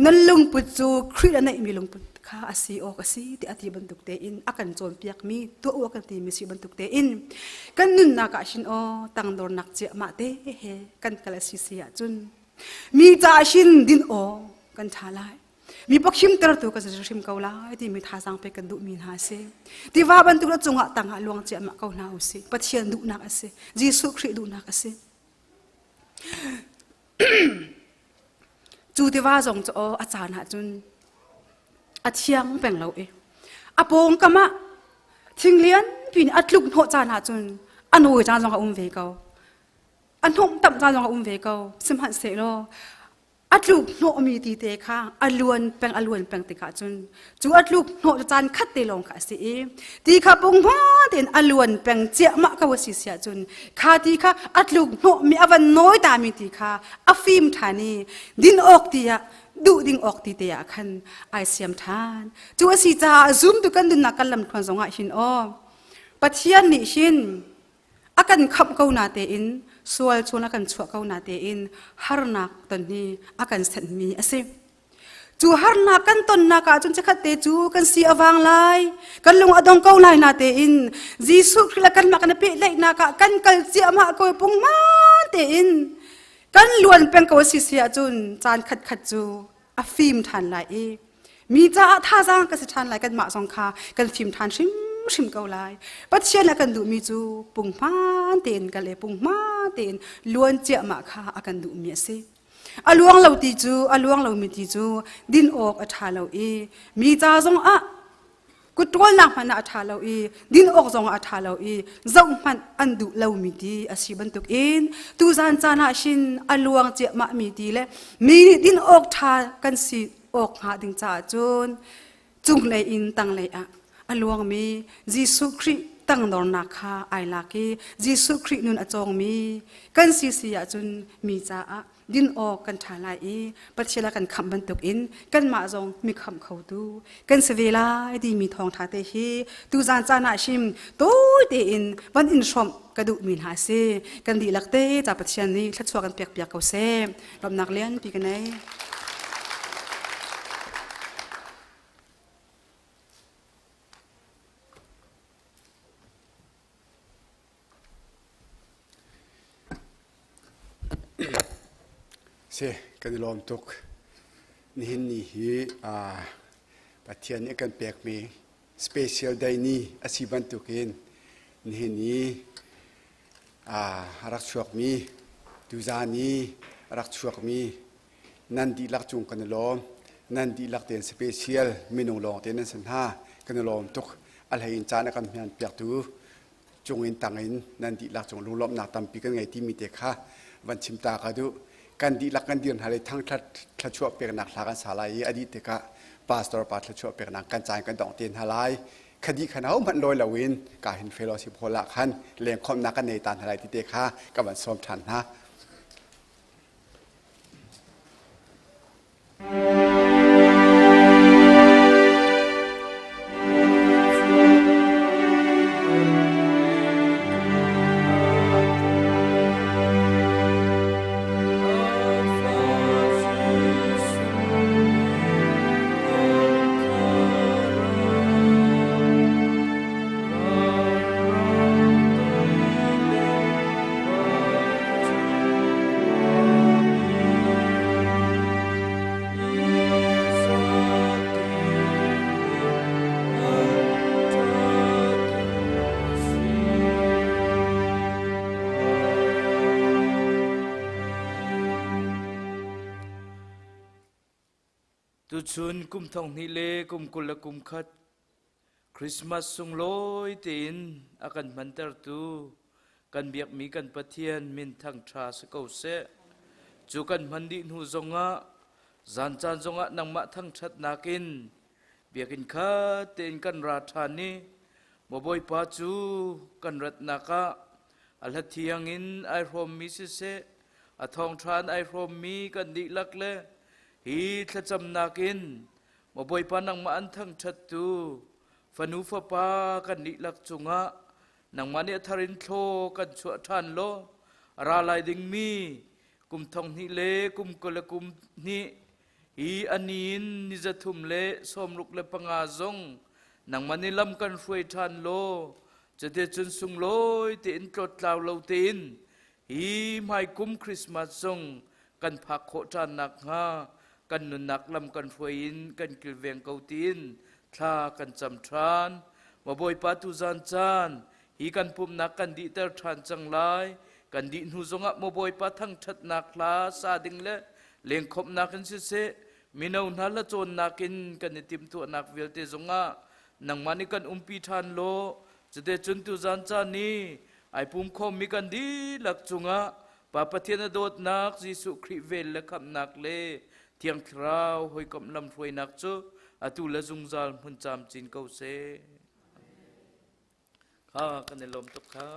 Nan lungput cu Khrih a neihmi lungput kha a si awk a si ti a ti bantuk tein a kan cawnpiakmi tuah u a kan timi si bantuk tein kan nunnak ah hin aw tangdornak ciahmah te he kan kal a si si ahcun mi caah hin din aw kan ṭha lai mi pakhim tertu kan si hrim ko lai timi thazaang pek kan duhmi hna a si tiva bantuk na cungah tangah luang ciahmah ko hna usih Pathian duhnak a si Jesuh Khrih duhnak a si Cu tiva zong cu aw a caan ahcun a thiang peng lo i a pawngkam ah thing lianpi nih a tluk hnawh caan ahcun a nawi caan zong a um ve ko. A hnawmhtamh caan zong a um ve ko. Sihmanhsehlaw a tluk hnawhmi ti te kha a luan peng a luan peng tikah cun cu a tluk hnawh cu caan khat te lawng kha a si i ti kha punghma tein a luan peng ciahmah ko a si si ahcun kha ti kha a tluk hnawhmi a van nawi tami ti kha a fim ṭhan i din awk ti ah duh ding awk ti te ah khan ai siam ṭhan cu a si caah zumtu kan nunnak kan lamthluan zongah hin aw Pathian nih hin a kan khamh ko na tein sual chun a kan chuah ko na tein harnak ton hi a kan senhmi a si. Cu harnak kan tonnak ah cun chikkhat te cu kan si a vang lai, kan lung a dong ko lai na tein Jesuh Khrih le kanmah kan i pehtlaihnak ah kan kal ciahmah ko punghman tein kan luan peng ko a si si ahcun caan khatkhat cu a fim ṭhan lai i mi caah thazaang ka si ṭhan lai kanmah zong kha kan fim ṭhan hrimhrim ko lai. Pathian a kan duhmi cu punghman tein kal i punghman tein luan ciahmah kha a kan duhmi a si. A luang lo ti cu a luang lomi ti cu din awk a ṭha lo i mi ca zong ah kutṭawlnak hmanh ah a ṭha lo i din awk zong ah a ṭha lo i zohhmanh an duh lomi ti a si bantukin tuzan caan ah hin a luang ciahmahmi ti le mi nih din awk ṭha kan si awk hnga ding caah cun cunglei in tanglei ah a luangmi Jesuh Khrih tangdornak kha ai lak i Jesuh Khrih nun a cawngmi kan si si ahcun mi caah. Din awk kan ṭha lai i Pathian a kan khamh bantukin kanmah zong mi khamh khotu kan si ve lai timi thawngṭha te hi tuzan caan ah hrim tawi tein van in hrawmh ka duhmi hna a si. Kan dihlak te ca Pathian nih thluachuah kan pek piak ko seh. Lawmhnak lianpi ka nei. Si, kan i lawm tuk. Nihin ni hi Pathian nih a kan pekmi special day ni a si bantukin nihin ni a rak chuakmi tuzaan i a rak chuakmi nan dihlak cung kan i lawm. Nan dihlak tein special minung lawng te nan si hna. Kan i lawm tuk. A hlei in caan a kan hman piaktu cungin tangin nan dihlak cung lunglawmhnak tampi kan ngei timi te kha van chim ta ka duh. Kan dihlak kan dir hna le thangthat thluachuah peknak hla kan sa lai i a dih tikah pastor pa thluachuah peknak kan caan kan dongh te hna lai. Khadi khan hohmanh lawi loin ka hin fellowship hall ah khan lengkhawmnak kan nei ta hna lai ti te kha ka van sawm ṭhan hna. Tuchun kum thong hnih le kum 21 Christmas sunglawi tein a kan hmantertu kan biakmi kan Pathian min thangṭha si ko seh. Cu kan hman dih hnu zongah zan caan zongah nangmah thangṭhatnak in biakinn khat tein kan ra ṭhan i maw Bawipa cu kan ratnak ah a hla thiang in ai hrawmmi siseh a thawngṭha in ai hrawmmi kan dihlak le hi thlacamnak in Maw Bawipa nangmah an thangṭhattu fanu fapa kan dihlak cungah nangmah nih a thar in thlaw kan chuah ṭhan law a ra lai dingmi kum thong hnih le kum 20 le kum hnih hi a ni in ni 365 zong nangmah nih lam kan hruai ṭhan law cuticun sunglawi tein tlawttlau lo tein hi hmaikum Christmas zong kan phak khawh ṭhan nakhnga kan nunnak lam kan hruai in kan kilveng ko tiin thla kan cam ṭhan. Maw Bawipa tuzan caan hi kan pumhnak kan dihter ṭhan cang lai. Kan dih hnu zongah maw Bawipa thangṭhatnak hla sa ding le lengkhawmhnak in siseh mino hna la cawnnak in kan i timhtuahnak vialte zongah nangmah nih kan umpi ṭhan law cute cun tuzan caan i ai pum khawmmi kan dihlak cungah Pa Pathian a dawtnak Jesuh Khrih vel le khamhnak le Thiang Thlarau hawikomh lamhruainak cu atu le zungzal hmun camcin ko seh. Kha kan i lawm tuk kha.